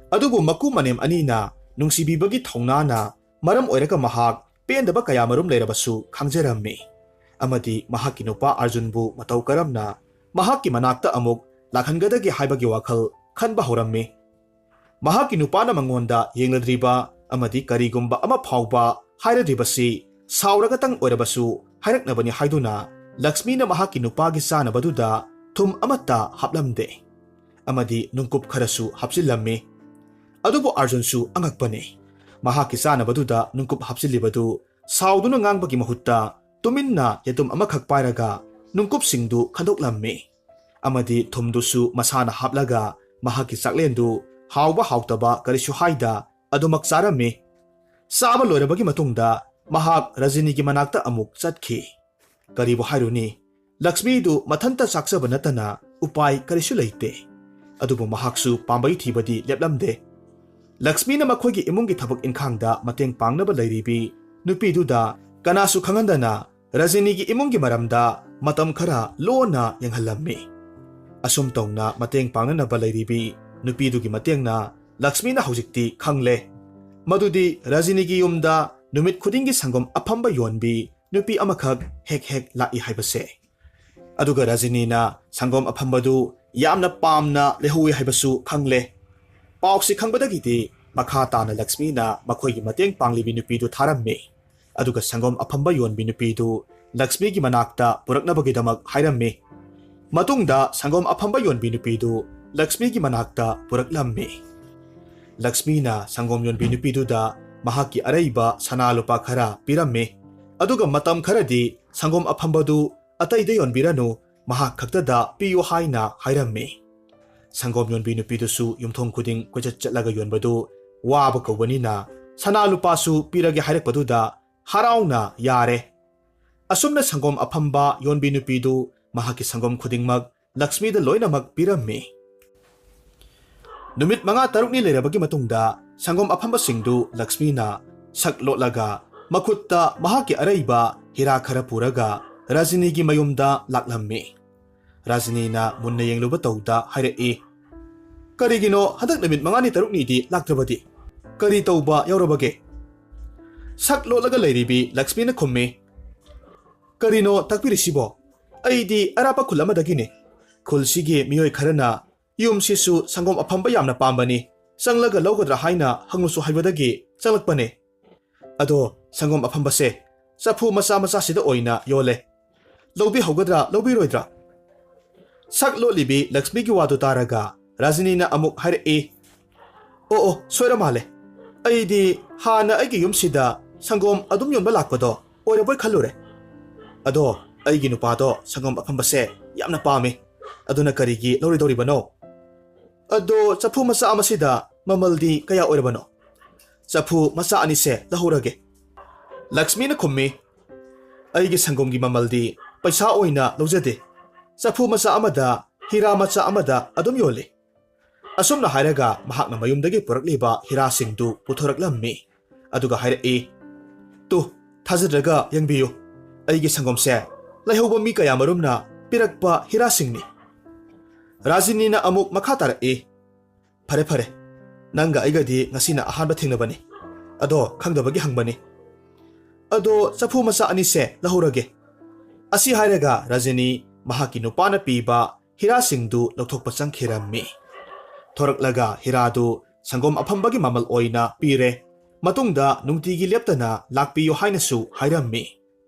ꯑꯗꯨꯕꯨ ꯃꯀꯨ ꯃꯅꯦꯝ ꯑꯅꯤꯅ ꯅꯨꯡꯁꯤꯕꯤꯕꯒꯤ ꯊꯧꯅꯥꯅ ꯃꯔꯝ ꯑꯣꯏꯔꯒ ꯃꯍꯥꯛ ꯄꯦꯟꯗꯕ ꯀꯌꯥꯃꯔꯨꯝ ꯂꯩꯔꯕꯁꯨ ꯈꯪꯖꯔꯝꯃꯤ꯫ ꯑꯃꯗꯤ ꯃꯍꯥꯛꯀꯤ ꯅꯨꯄꯥ ꯑꯔꯖꯨꯟꯕꯨ ꯃꯇꯧ ꯀꯔꯝꯅ ꯃꯍꯥꯛꯀꯤ ꯃꯅꯥꯛꯇ ꯑꯃꯨꯛ ꯂꯥꯛꯍꯟꯒꯗꯒꯦ ꯍꯥꯏꯕꯒꯤ ꯋꯥꯈꯜ ꯈꯟꯕ ꯍꯧꯔꯝꯃꯤ꯫ ꯃꯍꯥꯛꯀꯤ ꯅꯨꯄꯥꯅ ꯃꯉꯣꯟꯗ ꯌꯦꯡꯂꯗ꯭ꯔꯤꯕ ꯑꯃꯗꯤ ꯀꯔꯤꯒꯨꯝꯕ ꯑꯃ ꯐꯥꯎꯕ ꯍꯥꯏꯔꯗ꯭ꯔꯤꯕꯁꯤ ꯁꯥꯎꯔꯒꯇꯪ ꯑꯣꯏꯔꯕꯁꯨ ꯍꯥꯏꯔꯛꯅꯕꯅꯤ ꯍꯥꯏꯗꯨꯅ ꯂꯛꯁꯃꯤꯅ ꯃꯍꯥꯛꯀꯤ ꯅꯨꯄꯥꯒꯤ ꯆꯥꯅꯕꯗꯨꯗ ꯊꯨꯝ ꯑꯃꯠꯇ ꯍꯥꯞꯂꯝꯗꯦ꯫ ꯑꯃꯗꯤ ꯅꯨꯡꯀꯨꯞ ꯈꯔꯁꯨ ꯍꯥꯞꯆꯤꯜꯂꯝꯃꯤ꯫ ꯑꯗꯨꯕꯨ ꯑꯥꯔꯖꯨꯟꯁꯨ ꯑꯉꯛꯄꯅꯤ꯫ ꯃꯍꯥꯛꯀꯤ ꯆꯥꯅꯕꯗꯨꯗ ꯅꯨꯡꯀꯨꯞ ꯍꯥꯞꯆꯤꯜꯂꯤꯕꯗꯨ ꯁꯥꯎꯗꯨꯅ ꯉꯥꯡꯕꯒꯤ ꯃꯍꯨꯠꯇ ꯇꯨꯃꯤꯟꯅ ꯌꯦꯇꯨꯝ ꯑꯃꯈꯛ ꯄꯥꯏꯔꯒ ꯅꯨꯡꯀꯨꯞꯁꯤꯡꯗꯨ ꯈꯟꯗꯣꯛꯂꯝꯃꯤ꯫ ꯑꯃꯗꯤ ꯊꯨꯝꯗꯨꯁꯨ ꯃꯁꯥꯅ ꯍꯥꯞꯂꯒ ꯃꯍꯥꯛꯀꯤ ꯆꯥꯛꯂꯦꯟꯗꯨ ꯍꯥꯎꯕ ꯍꯥꯎꯇꯕ ꯀꯔꯤꯁꯨ ꯍꯥꯏꯗ ꯑꯗꯨꯃꯛ ꯆꯥꯔꯝꯃꯤ꯫ ꯆꯥꯕ ꯂꯣꯏꯔꯕꯒꯤ ꯃꯇꯨꯡꯗ ꯃꯍꯥꯛ ꯔꯖꯅꯤꯒꯤ ꯃꯅꯥꯛꯇ ꯑꯃꯨꯛ ꯆꯠꯈꯤ꯫ ꯀꯔꯤꯕꯨ ꯍꯥꯏꯔꯨꯅꯤ, ꯂꯛꯁꯃꯤꯗꯨ ꯃꯊꯟꯇ ꯆꯥꯛꯆꯕ ꯅꯠꯇꯅ ꯎꯄꯥꯏ ꯀꯔꯤꯁꯨ ꯂꯩꯇꯦ꯫ ꯑꯗꯨꯕꯨ ꯃꯍꯥꯛꯁꯨ ꯄꯥꯝꯕꯩ ꯊꯤꯕꯗꯤ ꯂꯦꯞꯂꯝꯗꯦ꯫ ꯂꯛꯁꯃꯤꯅ ꯃꯈꯣꯏꯒꯤ ꯏꯃꯨꯡꯒꯤ ꯊꯕꯛ ꯏꯟꯈꯥꯡꯗ ꯃꯇꯦꯡ ꯄꯥꯡꯅꯕ ꯂꯩꯔꯤꯕꯤ ꯅꯨꯄꯤꯗꯨꯗ ꯀꯅꯥꯁꯨ ꯈꯪꯍꯟꯗꯅ ꯔꯖꯅꯤꯒꯤ ꯏꯃꯨꯡꯒꯤ ꯃꯔꯝꯗ ꯃꯇꯝ ꯈꯔ ꯂꯣꯟꯅ ꯌꯦꯡꯍꯜꯂꯝꯃꯤ꯫ ꯑꯁꯨꯝ ꯇꯧꯅ ꯃꯇꯦꯡ ꯄꯥꯡꯅꯅꯕ ꯂꯩꯔꯤꯕꯤ ꯅꯨꯄꯤꯗꯨꯒꯤ ꯃꯇꯦꯡꯅ ꯂꯛꯁꯃꯤꯅ ꯍꯧꯖꯤꯛꯇꯤ ꯈꯪꯂꯦ ꯃꯗꯨꯗꯤ ꯔꯖꯅꯤꯒꯤ ꯌꯨꯝꯗ ꯅꯨꯃꯤꯠ ꯈꯨꯗꯤꯡꯒꯤ ꯁꯪꯒꯣꯝ ꯑꯐꯝꯕ ꯌꯣꯟꯕꯤ ꯅꯨꯄꯤ ꯑꯃꯈꯛ ꯍꯦꯛ ꯍꯦꯛ ꯂꯥꯛꯏ ꯍꯥꯏꯕꯁꯦ꯫ ꯑꯗꯨꯒ ꯔꯖꯅꯤꯅ ꯁꯪꯒꯣꯝ ꯑꯐꯝꯕꯗꯨ ꯌꯥꯝꯅ ꯄꯥꯝꯅ ꯂꯩꯍꯧꯏ ꯍꯥꯏꯕꯁꯨ ꯈꯪꯂꯦ꯫ ꯄꯥꯎꯁꯤ ꯈꯪꯕꯗꯒꯤꯗꯤ ꯃꯈꯥ ꯇꯥꯅ ꯂꯛꯁꯃꯤꯅ ꯃꯈꯣꯏꯒꯤ ꯃꯇꯦꯡ ꯄꯥꯡꯂꯤꯕꯤ ꯅꯨꯄꯤꯗꯨ ꯊꯥꯔꯝꯃꯤ꯫ ꯑꯗꯨꯒ ꯁꯪꯒꯣꯝ ꯑꯐꯝꯕ ꯌꯣꯟꯕꯤ ꯅꯨꯄꯤꯗꯨ ꯂꯛꯁꯃꯤꯒꯤ ꯃꯅꯥꯛꯇ ꯄꯨꯔꯛꯅꯕꯒꯤꯗꯃꯛ ꯍꯥꯏꯔꯝꯃꯤ꯫ ꯃꯇꯨꯡꯗ ꯁꯪꯒꯣꯝ ꯑꯐꯝꯕ ꯌꯣꯟꯕꯤ ꯅꯨꯄꯤꯗꯨ ꯂꯛꯁꯃꯤꯒꯤ ꯃꯅꯥꯛꯇ ꯄꯨꯔꯛꯂꯝꯃꯤ꯫ ꯂꯛꯁꯃꯤꯅ ꯁꯪꯒꯣꯝ ꯌꯣꯟꯕꯤ ꯅꯨꯄꯤꯗꯨꯗ ꯃꯍꯥꯛꯀꯤ ꯑꯔꯩꯕ ꯁꯅꯥ ꯂꯨꯄꯥ ꯈꯔ ꯄꯤꯔꯝꯃꯤ꯫ ꯑꯗꯨꯒ ꯃꯇꯝ ꯈꯔꯗꯤ ꯁꯪꯒꯣꯝ ꯑꯐꯝꯕꯗꯨ ꯑꯇꯩꯗ ꯌꯣꯟꯕꯤꯔꯅꯨ, ꯃꯍꯥꯛ ꯈꯛꯇꯗ ꯄꯤꯌꯨ ꯍꯥꯏꯅ ꯍꯥꯏꯔꯝꯃꯤ꯫ ꯁꯪꯒꯣꯝ ꯌꯣꯟꯕꯤ ꯅꯨꯄꯤꯗꯨꯁꯨ ꯌꯨꯝꯊꯣꯡ ꯈꯨꯗꯤꯡ ꯀꯣꯏꯆꯠ ꯆꯠꯂꯒ ꯌꯣꯟꯕꯗꯨ ꯋꯥꯕ ꯀꯧꯕꯅꯤꯅ ꯁꯅꯥ ꯂꯨꯄꯥꯁꯨ ꯄꯤꯔꯒꯦ ꯍꯥꯏꯔꯛꯄꯗꯨꯗ ꯍꯔꯥꯎꯅ ꯌꯥꯔꯦ꯫ ꯑꯁꯨꯝꯅ ꯁꯪꯒꯣꯝ ꯑꯐꯝꯕ ꯌꯣꯟꯕꯤ ꯅꯨꯄꯤꯗꯨ ꯃꯍꯥꯛꯀꯤ ꯁꯪꯒꯣꯝ ꯈꯨꯗꯤꯡꯃꯛ ꯂꯛꯁꯃꯤꯗ ꯂꯣꯏꯅꯃꯛ ꯄꯤꯔꯝꯃꯤ꯫ ꯅꯨꯃꯤꯠ ꯃꯉꯥ ꯇꯔꯨꯛꯅꯤ ꯂꯩꯔꯕꯒꯤ ꯃꯇꯨꯡꯗ ꯁꯪꯒꯣꯝ ꯑꯐꯝꯕꯁꯤꯡꯗꯨ ꯂꯛꯁꯃꯤꯅ ꯁꯛ ꯂꯣꯠꯂꯒ ꯃꯈꯨꯠꯇ ꯃꯍꯥꯛꯀꯤ ꯑꯔꯩꯕ ꯍꯤꯔꯥ ꯈꯔ ꯄꯨꯔꯒ ꯔꯖꯅꯤꯒꯤ ꯃꯌꯨꯝꯗ ꯂꯥꯛꯂꯝꯃꯤ꯫ ꯔꯖꯅꯤꯅ ꯃꯨꯟꯅ ꯌꯦꯡꯂꯨꯕ ꯇꯧꯗ ꯍꯥꯏꯔꯛꯏ, "ꯀꯔꯤꯒꯤꯅꯣ ꯍꯟꯗꯛ ꯅꯨꯃꯤꯠ ꯃꯉꯥꯅꯤ ꯇꯔꯨꯛꯅꯤꯗꯤ ꯂꯥꯛꯇ꯭ꯔꯕꯗꯤ? ꯀꯔꯤ ꯇꯧꯕ ꯌꯥꯎꯔꯕꯒꯦ?" ꯁꯛ ꯂꯣꯠꯂꯒ ꯂꯩꯔꯤꯕꯤ ꯂꯛꯁꯃꯤꯅ ꯈꯨꯝꯃꯤ, "ꯀꯔꯤꯅꯣ ꯇꯥꯛꯄꯤꯔꯤꯁꯤꯕꯣ? ꯑꯩꯗꯤ ꯑꯔꯥꯞꯄ ꯈꯨꯜ ꯑꯃꯗꯒꯤꯅꯤ꯫ ꯈꯨꯜꯁꯤꯒꯤ ꯃꯤꯑꯣꯏ ꯈꯔꯅ ꯌꯨꯝꯁꯤꯁꯨ ꯁꯪꯒꯣꯝ ꯑꯐꯝꯕ ꯌꯥꯝꯅ ꯄꯥꯝꯕꯅꯤ, ꯆꯪꯂꯒ ꯂꯧꯒꯗ꯭ꯔꯥ ꯍꯥꯏꯅ ꯍꯪꯂꯨꯁꯨ ꯍꯥꯏꯕꯗꯒꯤ ꯆꯪꯂꯛꯄꯅꯦ꯫ ꯑꯗꯣ ꯁꯪꯒꯣꯝ ꯑꯐꯝꯕꯁꯦ ꯆꯐꯨ ꯃꯆꯥ ꯃꯆꯥꯁꯤꯗ ꯑꯣꯏꯅ ꯌꯣꯜꯂꯦ꯫ ꯂꯧꯕꯤꯍꯧꯒꯗ꯭ꯔꯥ, ꯂꯧꯕꯤꯔꯣꯏꯗ꯭ꯔꯥ?" ꯁꯛ ꯂꯣꯠꯂꯤꯕꯤ ꯂꯛꯁꯃꯤꯒꯤ ꯋꯥꯗꯨ ꯇꯥꯔꯒ ꯔꯥꯖꯅꯤꯅ ꯑꯃꯨꯛ ꯍꯥꯏꯔꯛꯏ, "ꯑꯣ, ꯑꯣ, ꯁꯣꯏꯔ ꯃꯥꯜꯂꯦ꯫ ꯑꯩꯗꯤ ꯍꯥꯟꯅ ꯑꯩꯒꯤ ꯌꯨꯝꯁꯤꯗ ꯁꯪꯒꯣꯝ ꯑꯗꯨꯝ ꯌꯣꯟꯕ ꯂꯥꯛꯄꯗꯣ ꯑꯣꯏꯔꯕꯣꯏ ꯈꯜꯂꯨꯔꯦ꯫ ꯑꯗꯣ ꯑꯩꯒꯤ ꯅꯨꯄꯥꯗꯣ ꯁꯪꯒꯣꯝ ꯑꯐꯝꯕꯁꯦ ꯌꯥꯝꯅ ꯄꯥꯝꯃꯤ꯫ ꯑꯗꯨꯅ ꯀꯔꯤꯒꯤ ꯂꯧꯔꯣꯏꯗꯧꯔꯤꯕꯅꯣ? ꯑꯗꯣ ꯆꯐꯨ ꯃꯆꯥ ꯑꯃꯁꯤꯗ ꯃꯃꯜꯗꯤ ꯀꯌꯥ ꯑꯣꯏꯔꯕꯅꯣ?" "ꯆꯐꯨ ꯃꯆꯥ ꯑꯅꯤꯁꯦ ꯂꯧꯍꯧꯔꯒꯦ꯫ ꯂꯛꯁꯃꯤꯅ ꯈꯨꯝꯃꯤ, "ꯑꯩꯒꯤ ꯁꯪꯒꯣꯝꯒꯤ ꯃꯃꯜꯗꯤ ꯄꯩꯁꯥ ꯑꯣꯏꯅ ꯂꯧꯖꯗꯦ꯫ ꯆꯐꯨ ꯃꯆꯥ ꯑꯃꯗ ꯍꯤꯔꯥ ꯃꯆꯥ ꯑꯃꯗ ꯑꯗꯨꯝ ꯌꯣꯜꯂꯤ꯫" ꯑꯁꯨꯝꯅ ꯍꯥꯏꯔꯒ ꯃꯍꯥꯛꯅ ꯃꯌꯨꯝꯗꯒꯤ ꯄꯨꯔꯛꯂꯤꯕ ꯍꯤꯔꯥꯁꯤꯡꯗꯨ ꯄꯨꯊꯣꯔꯛꯂꯝꯃꯤ꯫ ꯑꯗꯨꯒ ꯍꯥꯏꯔꯛꯏ, "ꯇꯨ, ꯊꯥꯖꯗ꯭ꯔꯒ ꯌꯦꯡꯕꯤꯌꯨ꯫ ꯑꯩꯒꯤ ꯁꯪꯒꯣꯝꯁꯦ ꯂꯩꯍꯧꯕ ꯃꯤ ꯀꯌꯥ ꯃꯔꯨꯝꯅ ꯄꯤꯔꯛꯄ ꯍꯤꯔꯥꯁꯤꯡꯅꯤ꯫" ꯔꯥꯖꯤꯅꯤꯅ ꯑꯃꯨꯛ ꯃꯈꯥ ꯇꯥꯔꯛꯏ, "ꯐꯔꯦ, ꯐꯔꯦ꯫ ꯅꯪꯒ ꯑꯩꯒꯗꯤ ꯉꯁꯤꯅ ꯑꯍꯥꯟꯕ ꯊꯦꯡꯅꯕꯅꯤ꯫ ꯑꯗꯣ ꯈꯪꯗꯕꯒꯤ ꯍꯪꯕꯅꯤ꯫ ꯑꯗꯣ ꯆꯐꯨ ꯃꯆꯥ ꯑꯅꯤꯁꯦ ꯂꯧꯍꯧꯔꯒꯦ꯫" ꯑꯁꯤ ꯍꯥꯏꯔꯒ ꯔꯖꯅꯤ ꯃꯍꯥꯛꯀꯤ ꯅꯨꯄꯥꯅ ꯄꯤꯕ ꯍꯤꯔꯥꯁꯤꯡꯗꯨ ꯂꯧꯊꯣꯛꯄ ꯆꯪꯈꯤꯔꯝꯃꯤ꯫ ꯊꯣꯔꯛꯂꯒ ꯍꯤꯔꯥꯗꯨ ꯁꯪꯒꯣꯝ ꯑꯐꯝꯕꯒꯤ ꯃꯃꯜ ꯑꯣꯏꯅ ꯄꯤꯔꯦ꯫ ꯃꯇꯨꯡꯗ ꯅꯨꯡꯇꯤꯒꯤ ꯂꯦꯞꯇꯅ ꯂꯥꯛꯄꯤꯌꯨ ꯍꯥꯏꯅꯁꯨ ꯍꯥꯏꯔꯝꯃꯤ꯫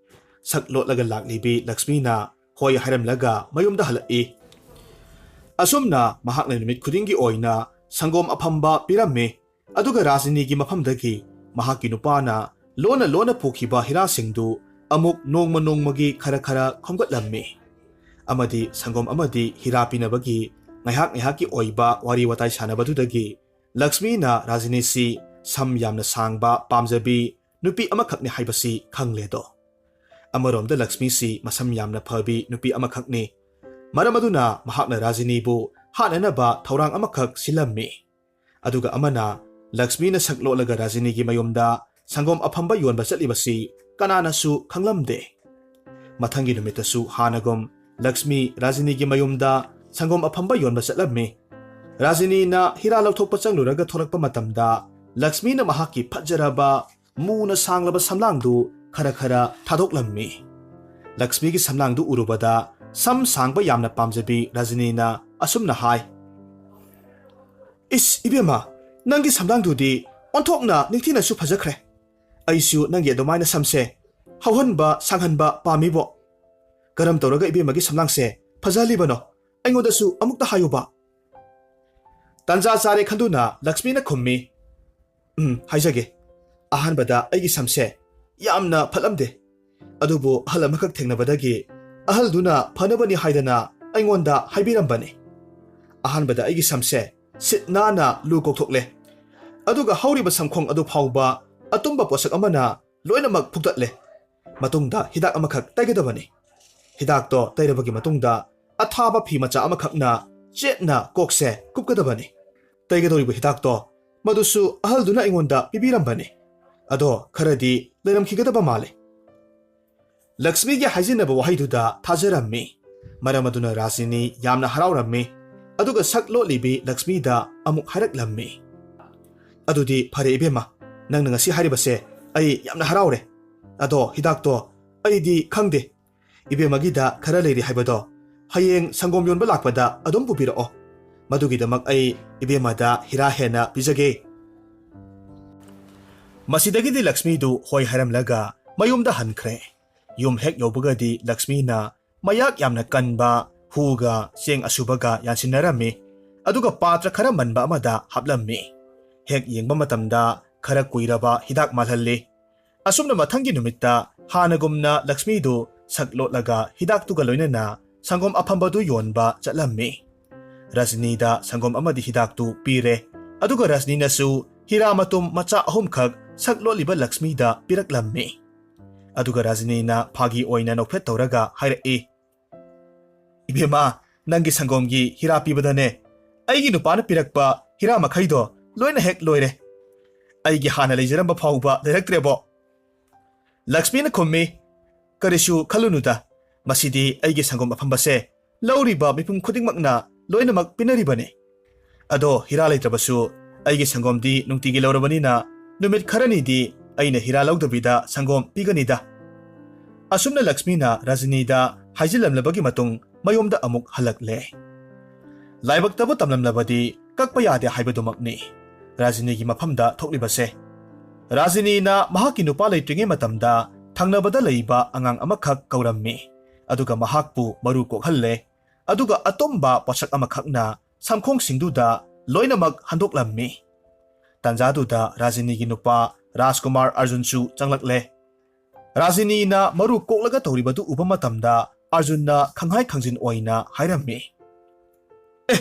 ꯁꯛ ꯂꯣꯠꯂꯒ ꯂꯥꯛꯂꯤꯕꯤ ꯂꯛꯁꯃꯤꯅ ꯍꯣꯏ ꯍꯥꯏꯔꯝꯂꯒ ꯃꯌꯨꯝꯗ ꯍꯜꯂꯛꯏ꯫ ꯑꯁꯨꯝꯅ ꯃꯍꯥꯛꯅ ꯅꯨꯃꯤꯠ ꯈꯨꯗꯤꯡꯒꯤ ꯑꯣꯏꯅ ꯁꯪꯒꯣꯝ ꯑꯐꯝꯕ ꯄꯤꯔꯝꯃꯤ꯫ ꯑꯗꯨꯒ ꯔꯥꯖꯅꯤꯒꯤ ꯃꯐꯝꯗꯒꯤ ꯃꯍꯥꯛꯀꯤ ꯅꯨꯄꯥꯅ ꯂꯣꯟꯅ ꯂꯣꯟꯅ ꯄꯨꯈꯤꯕ ꯍꯤꯔꯥꯁꯤꯡꯗꯨ ꯑꯃꯨꯛ ꯅꯣꯡꯃ ꯅꯣꯡꯃꯒꯤ ꯈꯔ ꯈꯔ ꯈꯣꯝꯒꯠꯂꯝꯃꯤ꯫ ꯑꯃꯗꯤ ꯁꯪꯒꯣꯝ ꯑꯃꯗꯤ ꯍꯤꯔꯥ ꯄꯤꯅꯕꯒꯤ ꯉꯥꯏꯍꯥꯛ ꯉꯥꯏꯍꯥꯛꯀꯤ ꯑꯣꯏꯕ ꯋꯥꯔꯤ ꯋꯥꯇꯥꯏ ꯁꯥꯟꯅꯕꯗꯨꯗꯒꯤ ꯂꯛꯁꯃꯤꯅ ꯔꯥꯖꯅꯤꯁꯤ ꯁꯝ ꯌꯥꯝꯅ ꯁꯥꯡꯕ ꯄꯥꯝꯖꯕꯤ ꯅꯨꯄꯤ ꯑꯃꯈꯛꯅꯤ ꯍꯥꯏꯕꯁꯤ ꯈꯪꯂꯦꯗꯣ꯫ ꯑꯃꯔꯣꯝꯗ ꯂꯛꯁꯃꯤꯁꯤ ꯃꯁꯝ ꯌꯥꯝꯅ ꯐꯕꯤ ꯅꯨꯄꯤ ꯑꯃꯈꯛꯅꯤ꯫ ꯃꯔꯝ ꯑꯗꯨꯅ ꯃꯍꯥꯛꯅ ꯔꯥꯖꯅꯤꯕꯨ ꯍꯥꯠꯅꯅꯕ ꯊꯧꯔꯥꯡ ꯑꯃꯈꯛ ꯁꯤꯜꯂꯝꯃꯤ꯫ ꯑꯗꯨꯒ ꯑꯃꯅ ꯂꯛꯁꯃꯤꯅ ꯁꯛ ꯂꯣꯠꯂꯒ ꯔꯥꯖꯅꯤꯒꯤ ꯃꯌꯨꯝꯗ ꯁꯪꯒꯣꯝ ꯑꯐꯝꯕ ꯌꯣꯟꯕ ꯆꯠꯂꯤꯕꯁꯤ ꯀꯅꯥꯅꯁꯨ ꯈꯪꯂꯝꯗꯦ꯫ ꯃꯊꯪꯒꯤ ꯅꯨꯃꯤꯠꯇꯁꯨ ꯍꯥꯟꯅꯒꯨꯝ ꯂꯛꯁꯃꯤ ꯔꯥꯖꯤꯅꯤꯒꯤ ꯃꯌꯨꯝꯗ ꯁꯪꯒꯣꯝ ꯑꯐꯝꯕ ꯌꯣꯟꯕ ꯆꯠꯂꯝꯃꯤ꯫ ꯔꯥꯖꯤꯅꯤꯅ ꯍꯤꯔꯥ ꯂꯧꯊꯣꯛꯄ ꯆꯪꯂꯨꯔꯒ ꯊꯣꯛꯂꯛꯄ ꯃꯇꯝꯗ ꯂꯛꯁꯃꯤꯅ ꯃꯍꯥꯛꯀꯤ ꯐꯖꯔꯕ ꯃꯨꯅ ꯁꯥꯡꯂꯕ ꯁꯝꯂꯥꯡꯗꯨ ꯈꯔ ꯈꯔ ꯊꯥꯗꯣꯛꯂꯝꯃꯤ꯫ ꯂꯛꯁꯃꯤꯒꯤ ꯁꯝꯂꯥꯡꯗꯨ ꯎꯔꯨꯕꯗ ꯁꯝ ꯁꯥꯡꯕ ꯌꯥꯝꯅ ꯄꯥꯝꯖꯕꯤ ꯔꯥꯖꯤꯅꯤꯅ ꯑꯁꯨꯝꯅ ꯍꯥꯏ, "ꯏꯁ ꯏꯕꯦꯝꯃ, ꯅꯪꯒꯤ ꯁꯝꯂꯥꯡꯗꯨꯗꯤ ꯑꯣꯟꯊꯣꯛꯅ ꯅꯤꯡꯊꯤꯅꯁꯨ ꯐꯖꯈ꯭ꯔꯦ꯫ ꯑꯩꯁꯨ ꯅꯪꯒꯤ ꯑꯗꯨꯃꯥꯏꯅ ꯁꯝꯁꯦ ꯍꯧꯍꯟꯕ ꯁꯥꯡꯍꯟꯕ ꯄꯥꯝꯃꯤꯕꯣ꯫ ꯀꯔꯝ ꯇꯧꯔꯒ ꯏꯕꯦꯝꯃꯒꯤ ꯁꯝꯂꯥꯡꯁꯦ ꯐꯖꯍꯜꯂꯤꯕꯅꯣ? ꯑꯩꯉꯣꯟꯗꯁꯨ ꯑꯃꯨꯛꯇ ꯍꯥꯏꯌꯨꯕ꯫" ꯇꯟꯖꯥ ꯆꯥꯔꯦ ꯈꯟꯗꯨꯅ ꯂꯛꯁꯃꯤꯅ ꯈꯨꯝꯃꯤ, "ꯎꯝ, ꯍꯥꯏꯖꯒꯦ꯫ ꯑꯍꯥꯟꯕꯗ ꯑꯩꯒꯤ ꯁꯝꯁꯦ ꯌꯥꯝꯅ ꯐꯠꯂꯝꯗꯦ꯫ ꯑꯗꯨꯕꯨ ꯑꯍꯜ ꯑꯃꯈꯛ ꯊꯦꯡꯅꯕꯗꯒꯤ ꯑꯍꯜꯗꯨꯅ ꯐꯅꯕꯅꯤ ꯍꯥꯏꯗꯅ ꯑꯩꯉꯣꯟꯗ ꯍꯥꯏꯕꯤꯔꯝꯕꯅꯤ꯫ ꯑꯍꯥꯟꯕꯗ ꯑꯩꯒꯤ ꯁꯝꯁꯦ ꯁꯤꯠ ꯅꯥꯟꯅ ꯂꯨ ꯀꯣꯛꯊꯣꯛꯂꯦ꯫ ꯑꯗꯨꯒ ꯍꯧꯔꯤꯕ ꯁꯝꯈꯣꯡ ꯑꯗꯨ ꯐꯥꯎꯕ ꯑꯇꯨꯝꯕ ꯄꯣꯠꯁꯛ ꯑꯃꯅ ꯂꯣꯏꯅꯃꯛ ꯐꯨꯛꯇꯠꯂꯦ꯫ ꯃꯇꯨꯡꯗ ꯍꯤꯗꯥꯛ ꯑꯃꯈꯛ ꯇꯩꯒꯗꯕꯅꯤ꯫ ꯍꯤꯗꯥꯛꯇꯣ ꯇꯩꯔꯕꯒꯤ ꯃꯇꯨꯡꯗ ꯑꯊꯥꯕ ꯐꯤ ꯃꯆꯥ ꯑꯃꯈꯛꯅ ꯆꯦꯠꯅ ꯀꯣꯛꯁꯦ ꯀꯨꯞꯀꯗꯕꯅꯤ꯫ ꯇꯩꯒꯗꯧꯔꯤꯕ ꯍꯤꯗꯥꯛꯇꯣ ꯃꯗꯨꯁꯨ ꯑꯍꯜꯗꯨꯅ ꯑꯩꯉꯣꯟꯗ ꯄꯤꯕꯤꯔꯝꯕꯅꯤ꯫ ꯑꯗꯣ ꯈꯔꯗꯤ ꯂꯩꯔꯝꯈꯤꯒꯗꯕ ꯃꯥꯜꯂꯦ꯫" ꯂꯛꯁꯃꯤꯒꯤ ꯍꯥꯏꯖꯤꯟꯅꯕ ꯋꯥꯍꯩꯗꯨꯗ ꯊꯥꯖꯔꯝꯃꯤ꯫ ꯃꯔꯝ ꯑꯗꯨꯅ ꯔꯥꯖꯤꯅꯤ ꯌꯥꯝꯅ ꯍꯔꯥꯎꯔꯝꯃꯤ꯫ ꯑꯗꯨꯒ ꯁꯛ ꯂꯣꯠꯂꯤꯕꯤ ꯂꯛꯁꯃꯤꯗ ꯑꯃꯨꯛ ꯍꯥꯏꯔꯛꯂꯝꯃꯤ, "ꯑꯗꯨꯗꯤ ꯐꯔꯦ ꯏꯕꯦꯝꯃ, ꯅꯪꯅ ꯉꯁꯤ ꯍꯥꯏꯔꯤꯕꯁꯦ ꯑꯩ ꯌꯥꯝꯅ ꯍꯔꯥꯎꯔꯦ꯫ ꯑꯗꯣ ꯍꯤꯗꯥꯛꯇꯣ ꯑꯩꯗꯤ ꯈꯪꯗꯦ꯫ ꯏꯕꯦꯝꯃꯒꯤꯗ ꯈꯔ ꯂꯩꯔꯤ ꯍꯥꯏꯕꯗꯣ ꯍꯌꯦꯡ ꯁꯪꯒꯣꯝ ꯌꯣꯟꯕ ꯂꯥꯛꯄꯗ ꯑꯗꯨꯝ ꯄꯨꯕꯤꯔꯛꯑꯣ꯫ ꯃꯗꯨꯒꯤꯗꯃꯛ ꯑꯩ ꯏꯕꯦꯝꯃꯗ ꯍꯤꯔꯥ ꯍꯦꯟꯅ ꯄꯤꯖꯒꯦ꯫" ꯃꯁꯤꯗꯒꯤꯗꯤ ꯂꯛꯁꯃꯤꯗꯨ ꯍꯣꯏ ꯍꯥꯏꯔꯝꯂꯒ ꯃꯌꯨꯝꯗ ꯍꯟꯈ꯭ꯔꯦ꯫ ꯌꯨꯝ ꯍꯦꯛ ꯌꯧꯕꯒꯗꯤ ꯂꯛꯁꯃꯤꯅ ꯃꯌꯥꯛ ꯌꯥꯝꯅ ꯀꯟꯕ ꯍꯨꯒ ꯆꯦꯡ ꯑꯁꯨꯕꯒ ꯌꯥꯟꯁꯤꯟꯅꯔꯝꯃꯤ꯫ ꯑꯗꯨꯒ ꯄꯥꯇ꯭ꯔ ꯈꯔ ꯃꯟꯕ ꯑꯃꯗ ꯍꯥꯞꯂꯝꯃꯤ꯫ ꯍꯦꯛ ꯌꯦꯡꯕ ꯃꯇꯝꯗ ꯈꯔ ꯀꯨꯏꯔꯕ ꯍꯤꯗꯥꯛ ꯃꯥꯜꯍꯜꯂꯤ꯫ ꯑꯁꯨꯝꯅ ꯃꯊꯪꯒꯤ ꯅꯨꯃꯤꯠꯇ ꯍꯥꯟꯅꯒꯨꯝꯅ ꯂꯛꯁꯃꯤꯗꯨ ꯁꯛ ꯂꯣꯠꯂꯒ ꯍꯤꯗꯥꯛꯇꯨꯒ ꯂꯣꯏꯅꯅ ꯁꯪꯒꯣꯝ ꯑꯐꯝꯕꯗꯨ ꯌꯣꯟꯕ ꯆꯠꯂꯝꯃꯤ꯫ ꯔꯖꯅꯤꯗ ꯁꯪꯒꯣꯝ ꯑꯃꯗꯤ ꯍꯤꯗꯥꯛꯇꯨ ꯄꯤꯔꯦ꯫ ꯑꯗꯨꯒ ꯔꯖꯅꯤꯅꯁꯨ ꯍꯤꯔꯥ ꯃꯇꯨꯝ ꯃꯆꯥ ꯑꯍꯨꯝꯈꯛ ꯁꯛ ꯂꯣꯠꯂꯤꯕ ꯂꯛꯁꯃꯤꯗ ꯄꯤꯔꯛꯂꯝꯃꯤ꯫ ꯑꯗꯨꯒ ꯔꯖꯅꯤꯅ ꯐꯥꯒꯤ ꯑꯣꯏꯅ ꯅꯣꯛꯐꯦꯠ ꯇꯧꯔꯒ ꯍꯥꯏꯔꯛꯏ, "ꯏꯕꯦꯝꯃ, ꯅꯪꯒꯤ ꯁꯪꯒꯣꯝꯒꯤ ꯍꯤꯔꯥ ꯄꯤꯕꯗꯅꯦ, ꯑꯩꯒꯤ ꯅꯨꯄꯥꯅ ꯄꯤꯔꯛꯄ ꯍꯤꯔꯥ ꯃꯈꯩꯗꯣ ꯂꯣꯏꯅ ꯍꯦꯛ ꯂꯣꯏꯔꯦ꯫ ꯑꯩꯒꯤ ꯍꯥꯟꯅ ꯂꯩꯖꯔꯝꯕ ꯐꯥꯎꯕ ꯂꯩꯔꯛꯇ꯭ꯔꯦꯕꯣ꯫ ꯂꯛꯁꯃꯤꯅ ꯈꯨꯝꯃꯤ, "ꯀꯔꯤꯁꯨ ꯈꯜꯂꯨꯅꯨꯗ, ꯃꯁꯤꯗꯤ ꯑꯩꯒꯤ ꯁꯪꯒꯣꯝ ꯑꯐꯝꯕꯁꯦ ꯂꯧꯔꯤꯕ ꯃꯤꯄꯨꯝ ꯈꯨꯗꯤꯡꯃꯛꯅ ꯂꯣꯏꯅꯃꯛ ꯄꯤꯅꯔꯤꯕꯅꯤ꯫ ꯑꯗꯣ ꯍꯤꯔꯥ ꯂꯩꯇ꯭ꯔꯕꯁꯨ ꯑꯩꯒꯤ ꯁꯪꯒꯣꯝꯗꯤ ꯅꯨꯡꯇꯤꯒꯤ ꯂꯧꯔꯕꯅꯤꯅ ꯅꯨꯃꯤꯠ ꯈꯔꯅꯤꯗꯤ ꯑꯩꯅ ꯍꯤꯔꯥ ꯂꯧꯗꯕꯤꯗ ꯁꯪꯒꯣꯝ ꯄꯤꯒꯅꯤꯗ꯫" ꯑꯁꯨꯝꯅ ꯂꯛꯁꯃꯤꯅ ꯔꯥꯖꯤꯅꯤꯗ ꯍꯥꯏꯖꯤꯜꯂꯝꯂꯕꯒꯤ ꯃꯇꯨꯡ ꯃꯌꯨꯝꯗ ꯑꯃꯨꯛ ꯍꯜꯂꯛꯂꯦ꯫ ꯂꯥꯏꯕꯛꯇꯕꯨ ꯇꯝꯂꯝꯂꯕꯗꯤ ꯀꯛꯄ ꯌꯥꯗꯦ ꯍꯥꯏꯕꯗꯨꯃꯛꯅꯤ ꯔꯥꯖꯤꯅꯤꯒꯤ ꯃꯐꯝꯗ ꯊꯣꯛꯂꯤꯕꯁꯦ꯫ ꯔꯥꯖꯤꯅꯤꯅ ꯃꯍꯥꯛꯀꯤ ꯅꯨꯄꯥ ꯂꯩꯇ꯭ꯔꯤꯉꯩ ꯃꯇꯝꯗ ꯊꯪꯅꯕꯗ ꯂꯩꯕ ꯑꯉꯥꯡ ꯑꯃꯈꯛ ꯀꯧꯔꯝꯃꯤ, ꯑꯗꯨꯒ ꯃꯍꯥꯛꯄꯨ ꯃꯔꯨ ꯀꯣꯛꯍꯜꯂꯦ, ꯑꯗꯨꯒ ꯑꯇꯨꯝꯕ ꯄꯣꯠꯁꯛ ꯑꯃꯈꯛꯅ ꯁꯝꯈꯣꯡꯁꯤꯡꯗꯨꯗ ꯂꯣꯏꯅꯃꯛ ꯍꯟꯗꯣꯛꯂꯝꯃꯤ꯫ ꯇꯥꯟꯖꯥꯗꯨꯗ ꯔꯥꯖꯤꯅꯤꯒꯤ ꯅꯨꯄꯥ ꯔꯥꯖꯀꯨꯃꯥꯔ ꯑꯔꯖꯨꯟꯁꯨ ꯆꯪꯂꯛꯂꯦ꯫ ꯔꯥꯖꯤꯅꯤꯅ ꯃꯔꯨ ꯀꯣꯛꯂꯒ ꯇꯧꯔꯤꯕꯗꯨ ꯎꯕ ꯃꯇꯝꯗ ꯑꯔꯖꯨꯟꯅ ꯈꯪꯍꯥꯏ ꯈꯪꯖꯤꯟ ꯑꯣꯏꯅ ꯍꯥꯏꯔꯝꯃꯤ, "ꯑꯦ,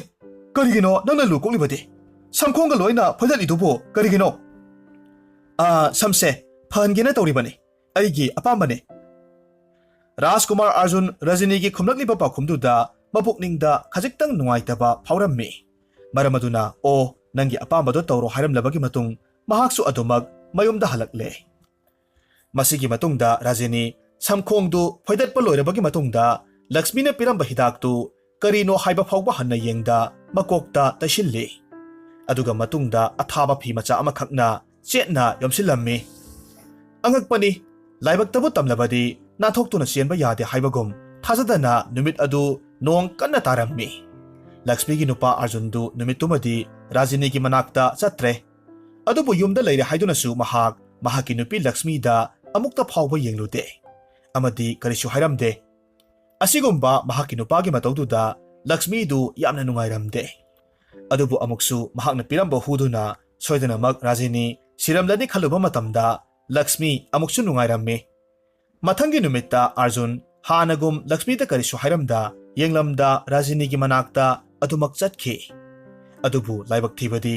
ꯀꯔꯤꯒꯤꯅꯣ ꯅꯪꯅ ꯂꯨ ꯀꯣꯛꯂꯤꯕꯗꯤ? ꯁꯝꯈꯣꯡꯒ ꯂꯣꯏꯅ ꯐꯣꯏꯗꯠꯂꯤꯗꯨꯕꯨ ꯀꯔꯤꯒꯤꯅꯣ?" "ꯑꯥ, ꯁꯝꯁꯦ ꯐꯍꯟꯒꯦꯅ ꯇꯧꯔꯤꯕꯅꯤ꯫ ꯑꯩꯒꯤ ꯑꯄꯥꯝꯕꯅꯤ꯫" ꯔꯥꯖꯀꯨꯃꯥꯔ ꯑꯔꯖꯨꯟ ꯔꯥꯖꯤꯅꯤꯒꯤ ꯈꯨꯝꯂꯛꯂꯤꯕ ꯄꯥꯎꯈꯨꯝꯗꯨꯗ ꯃꯄꯨꯛꯅꯤꯡꯗ ꯈꯖꯤꯛꯇꯪ ꯅꯨꯡꯉꯥꯏꯇꯕ ꯐꯥꯎꯔꯝꯃꯤ꯫ ꯃꯔꯝ ꯑꯗꯨꯅ, "ꯑꯣ, ꯅꯪꯒꯤ ꯑꯄꯥꯝꯕꯗꯣ ꯇꯧꯔꯣ" ꯍꯥꯏꯔꯝꯂꯕꯒꯤ ꯃꯇꯨꯡ ꯃꯍꯥꯛꯁꯨ ꯑꯗꯨꯃꯛ ꯃꯌꯨꯝꯗ ꯍꯜꯂꯛꯂꯦ꯫ ꯃꯁꯤꯒꯤ ꯃꯇꯨꯡꯗ ꯔꯥꯖꯤꯅꯤ ꯁꯝꯈꯣꯡꯗꯨ ꯐꯣꯏꯗꯠꯄ ꯂꯣꯏꯔꯕꯒꯤ ꯃꯇꯨꯡꯗ ꯂꯛꯁꯃꯤꯅ ꯄꯤꯔꯝꯕ ꯍꯤꯗꯥꯛꯇꯨ ꯀꯔꯤꯅꯣ ꯍꯥꯏꯕ ꯐꯥꯎꯕ ꯍꯟꯅ ꯌꯦꯡꯗ ꯃꯀꯣꯛꯇ ꯇꯩꯁꯤꯜꯂꯤ꯫ ꯑꯗꯨꯒ ꯃꯇꯨꯡꯗ ꯑꯊꯥꯕ ꯐꯤ ꯃꯆꯥ ꯑꯃꯈꯛꯅ ꯆꯦꯠꯅ ꯌꯣꯝꯁꯤꯜꯂꯝꯃꯤ꯫ ꯑꯉꯛꯄꯅꯤ, ꯂꯥꯏꯕꯛꯇꯕꯨ ꯇꯝꯂꯕꯗꯤ ꯅꯥꯟꯊꯣꯛꯇꯨꯅ ꯆꯦꯟꯕ ꯌꯥꯗꯦ ꯍꯥꯏꯕꯒꯨꯝ ꯊꯥꯖꯗꯅ ꯅꯨꯃꯤꯠ ꯑꯗꯨ ꯅꯣꯡ ꯀꯟꯅ ꯇꯥꯔꯝꯃꯤ꯫ ꯂꯛꯁꯃꯤꯒꯤ ꯅꯨꯄꯥ ꯑꯔꯖꯨꯟꯗꯨ ꯅꯨꯃꯤꯠꯇꯨꯃꯗꯤ ꯔꯥꯖꯤꯅꯤꯒꯤ ꯃꯅꯥꯛꯇ ꯆꯠꯇ꯭ꯔꯦ꯫ ꯑꯗꯨꯕꯨ ꯌꯨꯝꯗ ꯂꯩꯔꯦ ꯍꯥꯏꯗꯨꯅꯁꯨ ꯃꯍꯥꯛ ꯃꯍꯥꯛꯀꯤ ꯅꯨꯄꯤ ꯂꯛꯁꯃꯤꯗ ꯑꯃꯨꯛꯇ ꯐꯥꯎꯕ ꯌꯦꯡꯂꯨꯗꯦ꯫ ꯑꯃꯗꯤ ꯀꯔꯤꯁꯨ ꯍꯥꯏꯔꯝꯗꯦ꯫ ꯑꯁꯤꯒꯨꯝꯕ ꯃꯍꯥꯛꯀꯤ ꯅꯨꯄꯥꯒꯤ ꯃꯇꯧꯗꯨꯗ ꯂꯛꯁꯃꯤꯗꯨ ꯌꯥꯝꯅ ꯅꯨꯡꯉꯥꯏꯔꯝꯗꯦ꯫ ꯑꯗꯨꯕꯨ ꯑꯃꯨꯛꯁꯨ ꯃꯍꯥꯛꯅ ꯄꯤꯔꯝꯕ ꯍꯨꯗꯨꯅ ꯁꯣꯏꯗꯅꯃꯛ ꯔꯥꯖꯤꯅꯤ ꯁꯤꯔꯝꯂꯅꯤ ꯈꯜꯂꯨꯕ ꯃꯇꯝꯗ ꯂꯛꯁꯃꯤ ꯑꯃꯨꯛꯁꯨ ꯅꯨꯡꯉꯥꯏꯔꯝꯃꯤ꯫ ꯃꯊꯪꯒꯤ ꯅꯨꯃꯤꯠꯇ ꯑꯥꯔꯖꯨꯟ ꯍꯥꯟꯅꯒꯨꯝ ꯂꯛꯁꯃꯤꯗ ꯀꯔꯤꯁꯨ ꯍꯥꯏꯔꯝꯗ ꯌꯦꯡꯂꯝꯗ ꯔꯥꯖꯤꯅꯤꯒꯤ ꯃꯅꯥꯛꯇ ꯑꯗꯨꯃꯛ ꯆꯠꯈꯤ꯫ ꯑꯗꯨꯕꯨ ꯂꯥꯏꯕꯛ ꯊꯤꯕꯗꯤ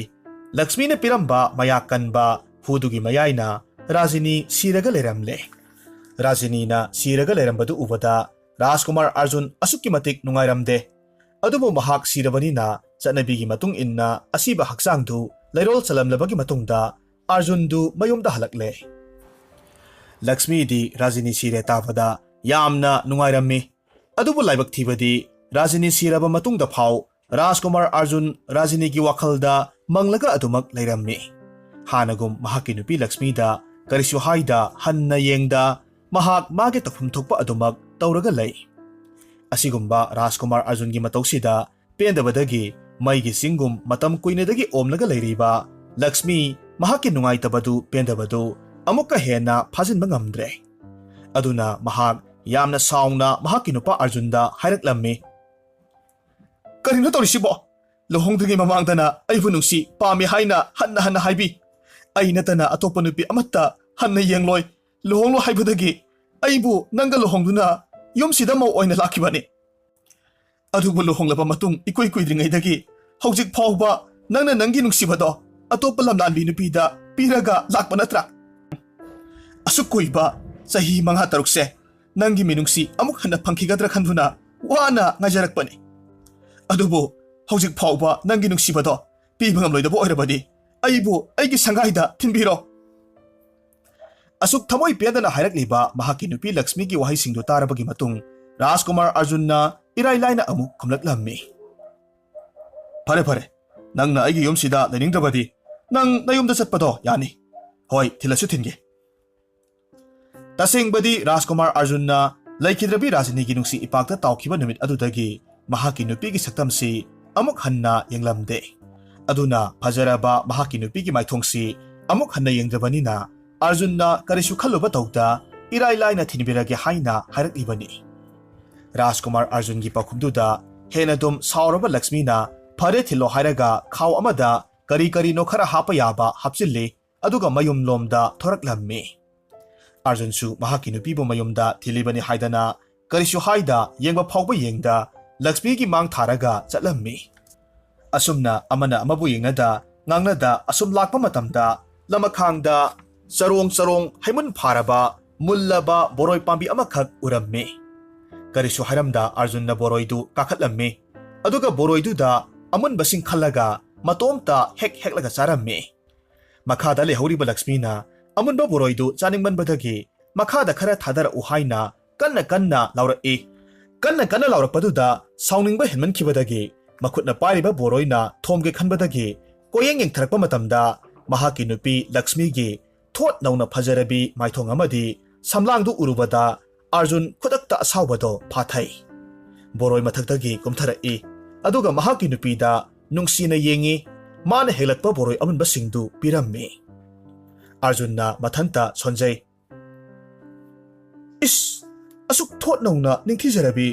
ꯂꯛꯁꯃꯤꯅ ꯄꯤꯔꯝꯕ ꯃꯌꯥ ꯀꯟꯕ ꯍꯨꯗꯨꯒꯤ ꯃꯌꯥꯏꯅ ꯔꯥꯖꯤꯅꯤ ꯁꯤꯔꯒ ꯂꯩꯔꯝꯂꯦ꯫ ꯔꯥꯖꯤꯅꯤꯅ ꯁꯤꯔꯒ ꯂꯩꯔꯝꯕꯗꯨ ꯎꯕꯗ ꯔꯥꯖꯀꯨꯃꯥꯔ ꯑꯥꯔꯖꯨꯟ ꯑꯁꯨꯛꯀꯤ ꯃꯇꯤꯛ ꯅꯨꯡꯉꯥꯏꯔꯝꯗꯦ꯫ ꯑꯗꯨꯕꯨ ꯃꯍꯥꯛ ꯁꯤꯔꯕꯅꯤꯅ ꯆꯠꯅꯕꯤꯒꯤ ꯃꯇꯨꯡ ꯏꯟꯅ ꯑꯁꯤꯕ ꯍꯛꯆꯥꯡꯗꯨ ꯂꯩꯔꯣꯜ ꯆꯜꯂꯝꯂꯕꯒꯤ ꯃꯇꯨꯡꯗ ꯑꯥꯔꯖꯨꯟꯗꯨ ꯃꯌꯨꯝꯗ ꯍꯜꯂꯛꯂꯦ꯫ ꯂꯛꯁꯃꯤꯗꯤ ꯔꯥꯖꯤꯅꯤ ꯁꯤꯔꯦ ꯇꯥꯕꯗ ꯌꯥꯝꯅ ꯅꯨꯡꯉꯥꯏꯔꯝꯃꯤ꯫ ꯑꯗꯨꯕꯨ ꯂꯥꯏꯕꯛ ꯊꯤꯕꯗꯤ, ꯔꯥꯖꯤꯅꯤ ꯁꯤꯔꯕ ꯃꯇꯨꯡꯗ ꯐꯥꯎ ꯔꯥꯖꯀꯨꯃꯥꯔ ꯑꯥꯔꯖꯨꯟ ꯔꯥꯖꯤꯅꯤꯒꯤ ꯋꯥꯈꯜꯗ ꯃꯪꯂꯒ ꯑꯗꯨꯃꯛ ꯂꯩꯔꯝꯃꯤ꯫ ꯍꯥꯟꯅꯒꯨꯝ ꯃꯍꯥꯛꯀꯤ ꯅꯨꯄꯤ ꯂꯛꯁꯃꯤꯗ ꯀꯔꯤꯁꯨ ꯍꯥꯏꯗ, ꯍꯟꯅ ꯌꯦꯡꯗ, ꯃꯍꯥꯛ ꯃꯥꯒꯤ ꯇꯧꯐꯝ ꯊꯣꯛꯄ ꯑꯗꯨꯃꯛ ꯇꯧꯔꯒ ꯂꯩ꯫ ꯑꯁꯤꯒꯨꯝꯕ ꯔꯥꯖꯀꯨꯃꯥꯔ ꯑꯥꯔꯖꯨꯟꯒꯤ ꯃꯇꯧꯁꯤꯗ ꯄꯦꯟꯗꯕꯗꯒꯤ ꯃꯩꯒꯤ ꯆꯤꯡꯒꯨꯝ ꯃꯇꯝ ꯀꯨꯏꯅꯗꯒꯤ ꯑꯣꯝꯂꯒ ꯂꯩꯔꯤꯕ ꯂꯛꯁꯃꯤ ꯃꯍꯥꯛꯀꯤ ꯅꯨꯡꯉꯥꯏꯇꯕꯗꯨ, ꯄꯦꯟꯗꯕꯗꯨ ꯑꯃꯨꯛꯀ ꯍꯦꯟꯅ ꯐꯥꯖꯤꯟꯕ ꯉꯝꯗ꯭ꯔꯦ꯫ ꯑꯗꯨꯅ ꯃꯍꯥꯛ ꯌꯥꯝꯅ ꯁꯥꯎꯅ ꯃꯍꯥꯛꯀꯤ ꯅꯨꯄꯥ ꯑꯥꯔꯖꯨꯟꯗ ꯍꯥꯏꯔꯛꯂꯝꯃꯤ, "ꯀꯔꯤꯅꯣ ꯇꯧꯔꯤꯁꯤꯕꯣ? ꯂꯨꯍꯣꯡꯗ꯭ꯔꯤꯉꯩ ꯃꯃꯥꯡꯗꯅ ꯑꯩꯕꯨ ꯅꯨꯡꯁꯤ ꯄꯥꯝꯃꯤ ꯍꯥꯏꯅ ꯍꯟꯅ ꯍꯟꯅ ꯍꯥꯏꯕꯤ꯫ ꯑꯩ ꯅꯠꯇꯅ ꯑꯇꯣꯞꯄ ꯅꯨꯄꯤ ꯑꯃꯠꯇ ꯍꯟꯅ ꯌꯦꯡꯂꯣꯏ꯫ ꯂꯨꯍꯣꯡꯂꯣ ꯍꯥꯏꯕꯗꯒꯤ ꯑꯩꯕꯨ ꯅꯪꯒ ꯂꯨꯍꯣꯡꯗꯨꯅ ꯌꯨꯝꯁꯤꯗ ꯃꯧ ꯑꯣꯏꯅ ꯂꯥꯛꯈꯤꯕꯅꯤ꯫ ꯑꯗꯨꯕꯨ ꯂꯨꯍꯣꯡꯂꯕ ꯃꯇꯨꯡ ꯏꯀꯨꯏ ꯀꯨꯏꯗ꯭ꯔꯤꯉꯩꯗꯒꯤ ꯍꯧꯖꯤꯛ ꯐꯥꯎꯕ ꯅꯪꯅ ꯅꯪꯒꯤ ꯅꯨꯡꯁꯤꯕꯗꯣ ꯑꯇꯣꯞꯄ ꯂꯝꯂꯥꯟꯕꯤ ꯅꯨꯄꯤꯗ ꯄꯤꯔꯒ ꯂꯥꯛꯄ ꯅꯠꯇ꯭ꯔꯥ? ꯑꯁꯨꯛ ꯀꯨꯏꯕ ꯆꯍꯤ ꯃꯉꯥ ꯇꯔꯨꯛꯁꯦ ꯅꯪꯒꯤ ꯃꯤꯅꯨꯡꯁꯤ ꯑꯃꯨꯛ ꯍꯟꯅ ꯐꯪꯈꯤꯒꯗ꯭ꯔꯥ ꯈꯟꯗꯨꯅ ꯋꯥꯅ ꯉꯥꯏꯖꯔꯛꯄꯅꯤ꯫ ꯑꯗꯨꯕꯨ ꯍꯧꯖꯤꯛ ꯐꯥꯎꯕ ꯅꯪꯒꯤ ꯅꯨꯡꯁꯤꯕꯗꯣ ꯄꯤꯕ ꯉꯝꯂꯣꯏꯗꯕ ꯑꯣꯏꯔꯕꯗꯤ ꯑꯩꯕꯨ ꯑꯩꯒꯤ ꯁꯪꯒꯥꯏꯗ ꯊꯤꯟꯕꯤꯔꯣ꯫" ꯑꯁꯨꯛ ꯊꯃꯣꯏ ꯄꯦꯟꯗꯅ ꯍꯥꯏꯔꯛꯂꯤꯕ ꯃꯍꯥꯛꯀꯤ ꯅꯨꯄꯤ ꯂꯛꯁꯃꯤꯒꯤ ꯋꯥꯍꯩꯁꯤꯡꯗꯨ ꯇꯥꯔꯕꯒꯤ ꯃꯇꯨꯡ ꯔꯥꯖꯀꯨꯃꯥꯔ ꯑꯥꯔꯖꯨꯟꯅ ꯏꯔꯥꯏ ꯂꯥꯏꯅ ꯑꯃꯨꯛ ꯈꯨꯝꯂꯛꯂꯝꯃꯤ, "ꯐꯔꯦ, ꯐꯔꯦ, ꯅꯪꯅ ꯑꯩꯒꯤ ꯌꯨꯝꯁꯤꯗ ꯂꯩꯅꯤꯡꯗ꯭ꯔꯕꯗꯤ ꯅꯪ ꯅꯌꯨꯝꯗ ꯆꯠꯄꯗꯣ ꯌꯥꯅꯤ꯫ ꯍꯣꯏ, ꯊꯤꯜꯂꯁꯨ ꯊꯤꯟꯒꯦ꯫" ꯇꯁꯦꯡꯕꯗꯤ ꯔꯥꯖꯀꯨꯃꯥꯔ ꯑꯥꯔꯖꯨꯟꯅ ꯂꯩꯈꯤꯗ꯭ꯔꯕꯤ ꯔꯥꯖꯤꯅꯤꯒꯤ ꯅꯨꯡꯁꯤ ꯏꯄꯥꯛꯇ ꯇꯥꯎꯈꯤꯕ ꯅꯨꯃꯤꯠ ꯑꯗꯨꯗꯒꯤ ꯃꯍꯥꯛꯀꯤ ꯅꯨꯄꯤꯒꯤ ꯁꯛꯇꯝꯁꯤ ꯑꯃꯨꯛ ꯍꯟꯅ ꯌꯦꯡꯂꯝꯗꯦ꯫ ꯑꯗꯨꯅ ꯐꯖꯔꯕ ꯃꯍꯥꯛꯀꯤ ꯅꯨꯄꯤꯒꯤ ꯃꯥꯏꯊꯣꯡꯁꯤ ꯑꯃꯨꯛ ꯍꯟꯅ ꯌꯦꯡꯗ꯭ꯔꯕꯅꯤꯅ ꯑꯥꯔꯖꯨꯟꯅ ꯀꯔꯤꯁꯨ ꯈꯜꯂꯨꯕ ꯇꯧꯗ ꯏꯔꯥꯏ ꯂꯥꯏꯅ ꯊꯤꯟꯕꯤꯔꯒꯦ ꯍꯥꯏꯅ ꯍꯥꯏꯔꯛꯂꯤꯕꯅꯤ꯫ ꯔꯥꯖꯀꯨꯃꯥꯔ ꯑꯥꯔꯖꯨꯟꯒꯤ ꯄꯥꯎꯈꯨꯝꯗꯨꯗ ꯍꯦꯟꯅ ꯑꯗꯨꯝ ꯁꯥꯎꯔꯕ ꯂꯛꯁꯃꯤꯅ ꯐꯔꯦ ꯊꯤꯜꯂꯣ ꯍꯥꯏꯔꯒ ꯈꯥꯎ ꯑꯃꯗ ꯀꯔꯤ ꯀꯔꯤꯅꯣ ꯈꯔ ꯍꯥꯞꯄ ꯌꯥꯕ ꯍꯥꯞꯆꯤꯜꯂꯤ꯫ ꯑꯗꯨꯒ ꯃꯌꯨꯝꯂꯣꯝꯗ ꯊꯣꯔꯛꯂꯝꯃꯤ꯫ ꯑꯥꯔꯖꯨꯟꯁꯨ ꯃꯍꯥꯛꯀꯤ ꯅꯨꯄꯤꯕꯨ ꯃꯌꯨꯝꯗ ꯊꯤꯜꯂꯤꯕꯅꯤ ꯍꯥꯏꯗꯅ ꯀꯔꯤꯁꯨ ꯍꯥꯏꯗ, ꯌꯦꯡꯕ ꯐꯥꯎꯕ ꯌꯦꯡꯗ ꯂꯛꯁꯃꯤꯒꯤ ꯃꯥꯡ ꯊꯥꯔꯒ ꯆꯠꯂꯝꯃꯤ꯫ ꯑꯁꯨꯝꯅ ꯑꯃꯅ ꯑꯃꯕꯨ ꯌꯦꯡꯅꯗ ꯉꯥꯡꯅꯗ ꯑꯁꯨꯝ ꯂꯥꯛꯄ ꯃꯇꯝꯗ ꯂꯃꯈꯥꯡꯗ ꯆꯔꯣꯡ ꯆꯔꯣꯡ ꯍꯩꯃꯨꯟ ꯐꯥꯔꯕ ꯃꯨꯜꯂꯕ ꯕꯣꯔꯣꯏ ꯄꯥꯝꯕꯤ ꯑꯃꯈꯛ ꯎꯔꯝꯃꯤ꯫ ꯀꯔꯤꯁꯨ ꯍꯥꯏꯔꯝꯗ ꯑꯥꯔꯖꯨꯟꯅ ꯕꯣꯔꯣꯏꯗꯨ ꯀꯥꯈꯠꯂꯝꯃꯤ꯫ ꯑꯗꯨꯒ ꯕꯣꯔꯣꯏꯗꯨꯗ ꯑꯃꯨꯟꯕꯁꯤꯡ ꯈꯜꯂꯒ ꯃꯇꯣꯝꯇ ꯍꯦꯛ ꯍꯦꯛꯂꯒ ꯆꯥꯔꯝꯃꯤ꯫ ꯃꯈꯥꯗ ꯂꯩꯍꯧꯔꯤꯕ ꯂꯛꯁꯃꯤꯅ ꯑꯃꯨꯟꯕ ꯕꯣꯔꯣꯏꯗꯨ ꯆꯥꯅꯤꯡꯃꯟꯕꯗꯒꯤ ꯃꯈꯥꯗ ꯈꯔ ꯊꯥꯗꯔꯛꯎ ꯍꯥꯏꯅ ꯀꯟꯅ ꯀꯟꯅ ꯂꯥꯎꯔꯛꯏ꯫ ꯀꯟꯅ ꯀꯟꯅ ꯂꯥꯎꯔꯛꯄꯗꯨꯗ ꯁꯥꯎꯅꯤꯡꯕ ꯍꯦꯟꯃꯟꯈꯤꯕꯗꯒꯤ ꯃꯈꯨꯠꯅ ꯄꯥꯏꯔꯤꯕ ꯕꯣꯔꯣꯏꯅ ꯊꯣꯝꯒꯦ ꯈꯟꯕꯗꯒꯤ ꯀꯣꯌꯦꯡ ꯌꯦꯡꯊꯔꯛꯄ ꯃꯇꯝꯗ ꯃꯍꯥꯛꯀꯤ ꯅꯨꯄꯤ ꯂꯛꯁꯃꯤꯒꯤ ꯊꯣꯠ ꯅꯧꯅ ꯐꯖꯔꯕꯤ ꯃꯥꯏꯊꯣꯡ ꯑꯃꯗꯤ ꯁꯝꯂꯥꯡꯗꯨ ꯎꯔꯨꯕꯗ ꯑꯥꯔꯖꯨꯟ ꯈꯨꯗꯛꯇ ꯑꯁꯥꯎꯕꯗꯣ ꯐꯥꯊꯩ꯫ ꯕꯣꯔꯣꯏ ꯃꯊꯛꯇꯒꯤ ꯀꯨꯝꯊꯔꯛꯏ, ꯑꯗꯨꯒ ꯃꯍꯥꯛꯀꯤ ꯅꯨꯄꯤꯗ ꯅꯨꯡꯁꯤꯅ ꯌꯦꯡꯏ꯫ ꯃꯥꯅ ꯍꯦꯛꯂꯛꯄ ꯕꯣꯔꯣꯏ ꯑꯃꯨꯟꯕꯁꯤꯡꯗꯨ ꯄꯤꯔꯝꯃꯤ꯫ ꯑꯥꯔꯖꯨꯟꯅ ꯃꯊꯟꯇ ꯁꯣꯟꯖꯩ꯫ "ꯏꯁ, ꯑꯁꯨꯛ ꯊꯣꯠ ꯅꯧꯅ ꯅꯤꯡꯊꯤꯖꯔꯕꯤ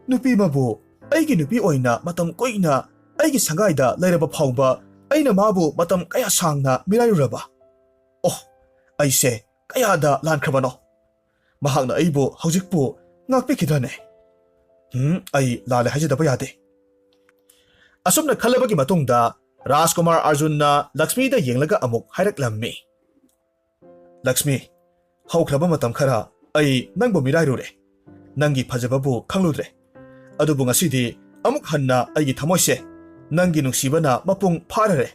ꯅꯨꯄꯤ ꯑꯃꯕꯨ ꯑꯩꯒꯤ ꯅꯨꯄꯤ ꯑꯣꯏꯅ ꯃꯇꯝ ꯀꯨꯏꯅ ꯑꯩꯒꯤ ꯁꯪꯒꯥꯏꯗ ꯂꯩꯔꯕ ꯐꯥꯎꯕ ꯑꯩꯅ ꯃꯥꯕꯨ ꯃꯇꯝ ꯀꯌꯥ ꯁꯥꯡꯅ ꯃꯤꯔꯥꯏꯔꯨꯔꯕ? ꯑꯣ, ꯑꯩꯁꯦ ꯀꯌꯥꯗ ꯂꯥꯟꯈ꯭ꯔꯕꯅꯣ! ꯃꯍꯥꯛꯅ ꯑꯩꯕꯨ ꯍꯧꯖꯤꯛꯄꯨ ꯉꯥꯛꯄꯤꯈꯤꯗ꯭ꯔꯅꯦ? ꯎꯝ, ꯑꯩ ꯂꯥꯜꯂꯦ ꯍꯥꯏꯖꯗꯕ ꯌꯥꯗꯦ꯫" ꯑꯁꯨꯝꯅ ꯈꯜꯂꯕꯒꯤ ꯃꯇꯨꯡꯗ ꯔꯥꯖꯀꯨꯃꯥꯔ ꯑꯥꯔꯖꯨꯟꯅ ꯂꯛꯁꯃꯤꯗ ꯌꯦꯡꯂꯒ ꯑꯃꯨꯛ ꯍꯥꯏꯔꯛꯂꯝꯃꯤ, "ꯂꯛꯁꯃꯤ, ꯍꯧꯈ꯭ꯔꯕ ꯃꯇꯝ ꯈꯔ ꯑꯩ ꯅꯪꯕꯨ ꯃꯤꯔꯥꯏꯔꯨꯔꯦ꯫ ꯅꯪꯒꯤ ꯐꯖꯕꯕꯨ ꯈꯪꯂꯨꯗ꯭ꯔꯦ꯫ ꯑꯗꯨꯕꯨ ꯉꯁꯤꯗꯤ ꯑꯃꯨꯛ ꯍꯟꯅ ꯑꯩꯒꯤ ꯊꯃꯣꯏꯁꯦ ꯅꯪꯒꯤ ꯅꯨꯡꯁꯤꯕꯅ ꯃꯄꯨꯡ ꯐꯥꯔꯔꯦ꯫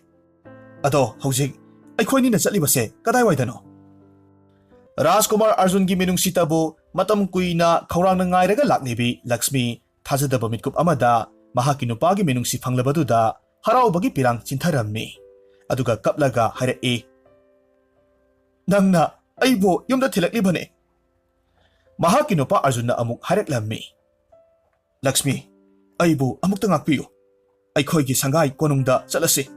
ꯑꯗꯣ ꯍꯧꯖꯤꯛ ꯑꯩꯈꯣꯏꯅꯤꯅ ꯆꯠꯂꯤꯕꯁꯦ ꯀꯗꯥꯏꯋꯥꯏꯗꯅꯣ?" ꯔꯥꯖꯀꯨꯃꯥꯔ ꯑꯥꯔꯖꯨꯟꯒꯤ ꯃꯤꯅꯨꯡꯁꯤꯇꯕꯨ ꯃꯇꯝ ꯀꯨꯏꯅ ꯈꯧꯔꯥꯡꯅ ꯉꯥꯏꯔꯒ ꯂꯥꯛꯂꯤꯕꯤ ꯂꯛꯁꯃꯤ ꯊꯥꯖꯗꯕ ꯃꯤꯠꯀꯨꯞ ꯑꯃꯗ ꯃꯍꯥꯛꯀꯤ ꯅꯨꯄꯥꯒꯤ ꯃꯤꯅꯨꯡꯁꯤ ꯐꯪꯂꯕꯗꯨꯗ ꯍꯔꯥꯎꯕꯒꯤ ꯄꯤꯔꯥꯡ ꯆꯤꯟꯊꯔꯝꯃꯤ꯫ ꯑꯗꯨꯒ ꯀꯞꯂꯒ ꯍꯥꯏꯔꯛꯏ, "ꯅꯪꯅ ꯑꯩꯕꯨ ꯌꯨꯝꯗ ꯊꯤꯜꯂꯛꯂꯤꯕꯅꯦ꯫" ꯃꯍꯥꯛꯀꯤ ꯅꯨꯄꯥ ꯑꯥꯔꯖꯨꯟꯅ ꯑꯃꯨꯛ ꯍꯥꯏꯔꯛꯂꯝꯃꯤ, "ꯂꯛꯁꯃꯤ, ꯑꯩꯕꯨ ꯑꯃꯨꯛꯇ ꯉꯥꯛꯄꯤꯌꯨ꯫ ꯑꯩꯈꯣꯏꯒꯤ ꯁꯪꯒꯥꯏ ꯀꯣꯅꯨꯡꯗ ꯆꯠꯂꯁꯤ꯫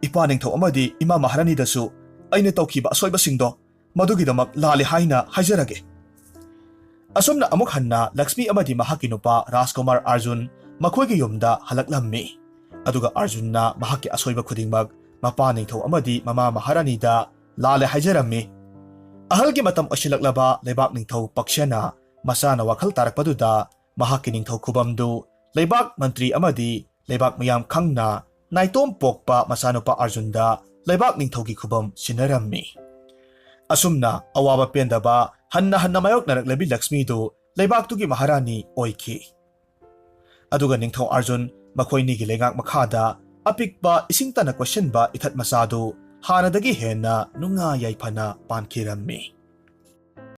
ꯏꯄꯥ ꯅꯤꯡꯊꯧ ꯑꯃꯗꯤ ꯏꯃꯥ ꯃꯍꯥꯔꯥꯅꯤꯗꯁꯨ ꯑꯩꯅ ꯇꯧꯈꯤꯕ ꯑꯁꯣꯏꯕꯁꯤꯡꯗꯣ ꯃꯗꯨꯒꯤꯗꯃꯛ ꯂꯥꯜꯂꯦ ꯍꯥꯏꯅ ꯍꯥꯏꯖꯔꯒꯦ꯫" ꯑꯁꯨꯝꯅ ꯑꯃꯨꯛ ꯍꯟꯅ ꯂꯛꯁꯃꯤ ꯑꯃꯗꯤ ꯃꯍꯥꯛꯀꯤ ꯅꯨꯄꯥ ꯔꯥꯖꯀꯨꯃꯥꯔ ꯑꯥꯔꯖꯨꯟ ꯃꯈꯣꯏꯒꯤ ꯌꯨꯝꯗ ꯍꯜꯂꯛꯂꯝꯃꯤ꯫ ꯑꯗꯨꯒ ꯑꯥꯔꯖꯨꯟꯅ ꯃꯍꯥꯛꯀꯤ ꯑꯁꯣꯏꯕ ꯈꯨꯗꯤꯡꯃꯛ ꯃꯄꯥ ꯅꯤꯡꯊꯧ ꯑꯃꯗꯤ ꯃꯃꯥ ꯃꯍꯥꯔꯥꯅꯤꯗ ꯂꯥꯜꯂꯦ ꯍꯥꯏꯖꯔꯝꯃꯤ꯫ ꯑꯍꯜꯒꯤ ꯃꯇꯝ ꯑꯣꯏꯁꯤꯜꯂꯛꯂꯕ ꯂꯩꯕꯥꯛ ꯅꯤꯡꯊꯧ ꯄꯛꯁꯦꯅ ꯃꯆꯥꯅ ꯋꯥꯈꯜ ꯇꯥꯔꯛꯄꯗꯨꯗ ꯃꯍꯥꯛꯀꯤ ꯅꯤꯡꯊꯧ ꯈꯨꯕꯝꯗꯨ ꯂꯩꯕꯥꯛ ꯃꯟꯇ꯭ꯔꯤ ꯑꯃꯗꯤ ꯂꯩꯕꯥꯛ ꯃꯤꯌꯥꯝ ꯈꯪꯅ ꯅꯥꯏꯇꯣꯝ ꯄꯣꯛꯄ ꯃꯆꯥꯅꯨꯄꯥ ꯑꯥꯔꯖꯨꯟꯗ ꯂꯩꯕꯥꯛ ꯅꯤꯡꯊꯧꯒꯤ ꯈꯨꯕꯝ ꯁꯤꯟꯅꯔꯝꯃꯤ꯫ ꯑꯁꯨꯝꯅ ꯑꯋꯥꯕ ꯄꯦꯟꯗꯕ ꯍꯟꯅ ꯍꯟꯅ ꯃꯥꯌꯣꯛꯅꯔꯛꯂꯕꯤ ꯂꯛꯁꯃꯤꯗꯨ ꯂꯩꯕꯥꯛꯇꯨꯒꯤ ꯃꯍꯥꯔꯥꯅꯤ ꯑꯣꯏꯈꯤ꯫ ꯑꯗꯨꯒ ꯅꯤꯡꯊꯧ ꯑꯥꯔꯖꯨꯟ ꯃꯈꯣꯏꯅꯤꯒꯤ ꯂꯩꯉꯥꯛ ꯃꯈꯥꯗ ꯑꯄꯤꯛꯄ ꯏꯁꯤꯡ ꯇꯅ ꯀꯣꯏꯁꯤꯟꯕ ꯏꯊꯠ ꯃꯆꯥꯗꯨ ꯍꯥꯟꯅꯗꯒꯤ ꯍꯦꯟꯅ ꯅꯨꯡꯉꯥꯏ ꯌꯥꯏꯐꯅ ꯄꯥꯟꯈꯤꯔꯝꯃꯤ꯫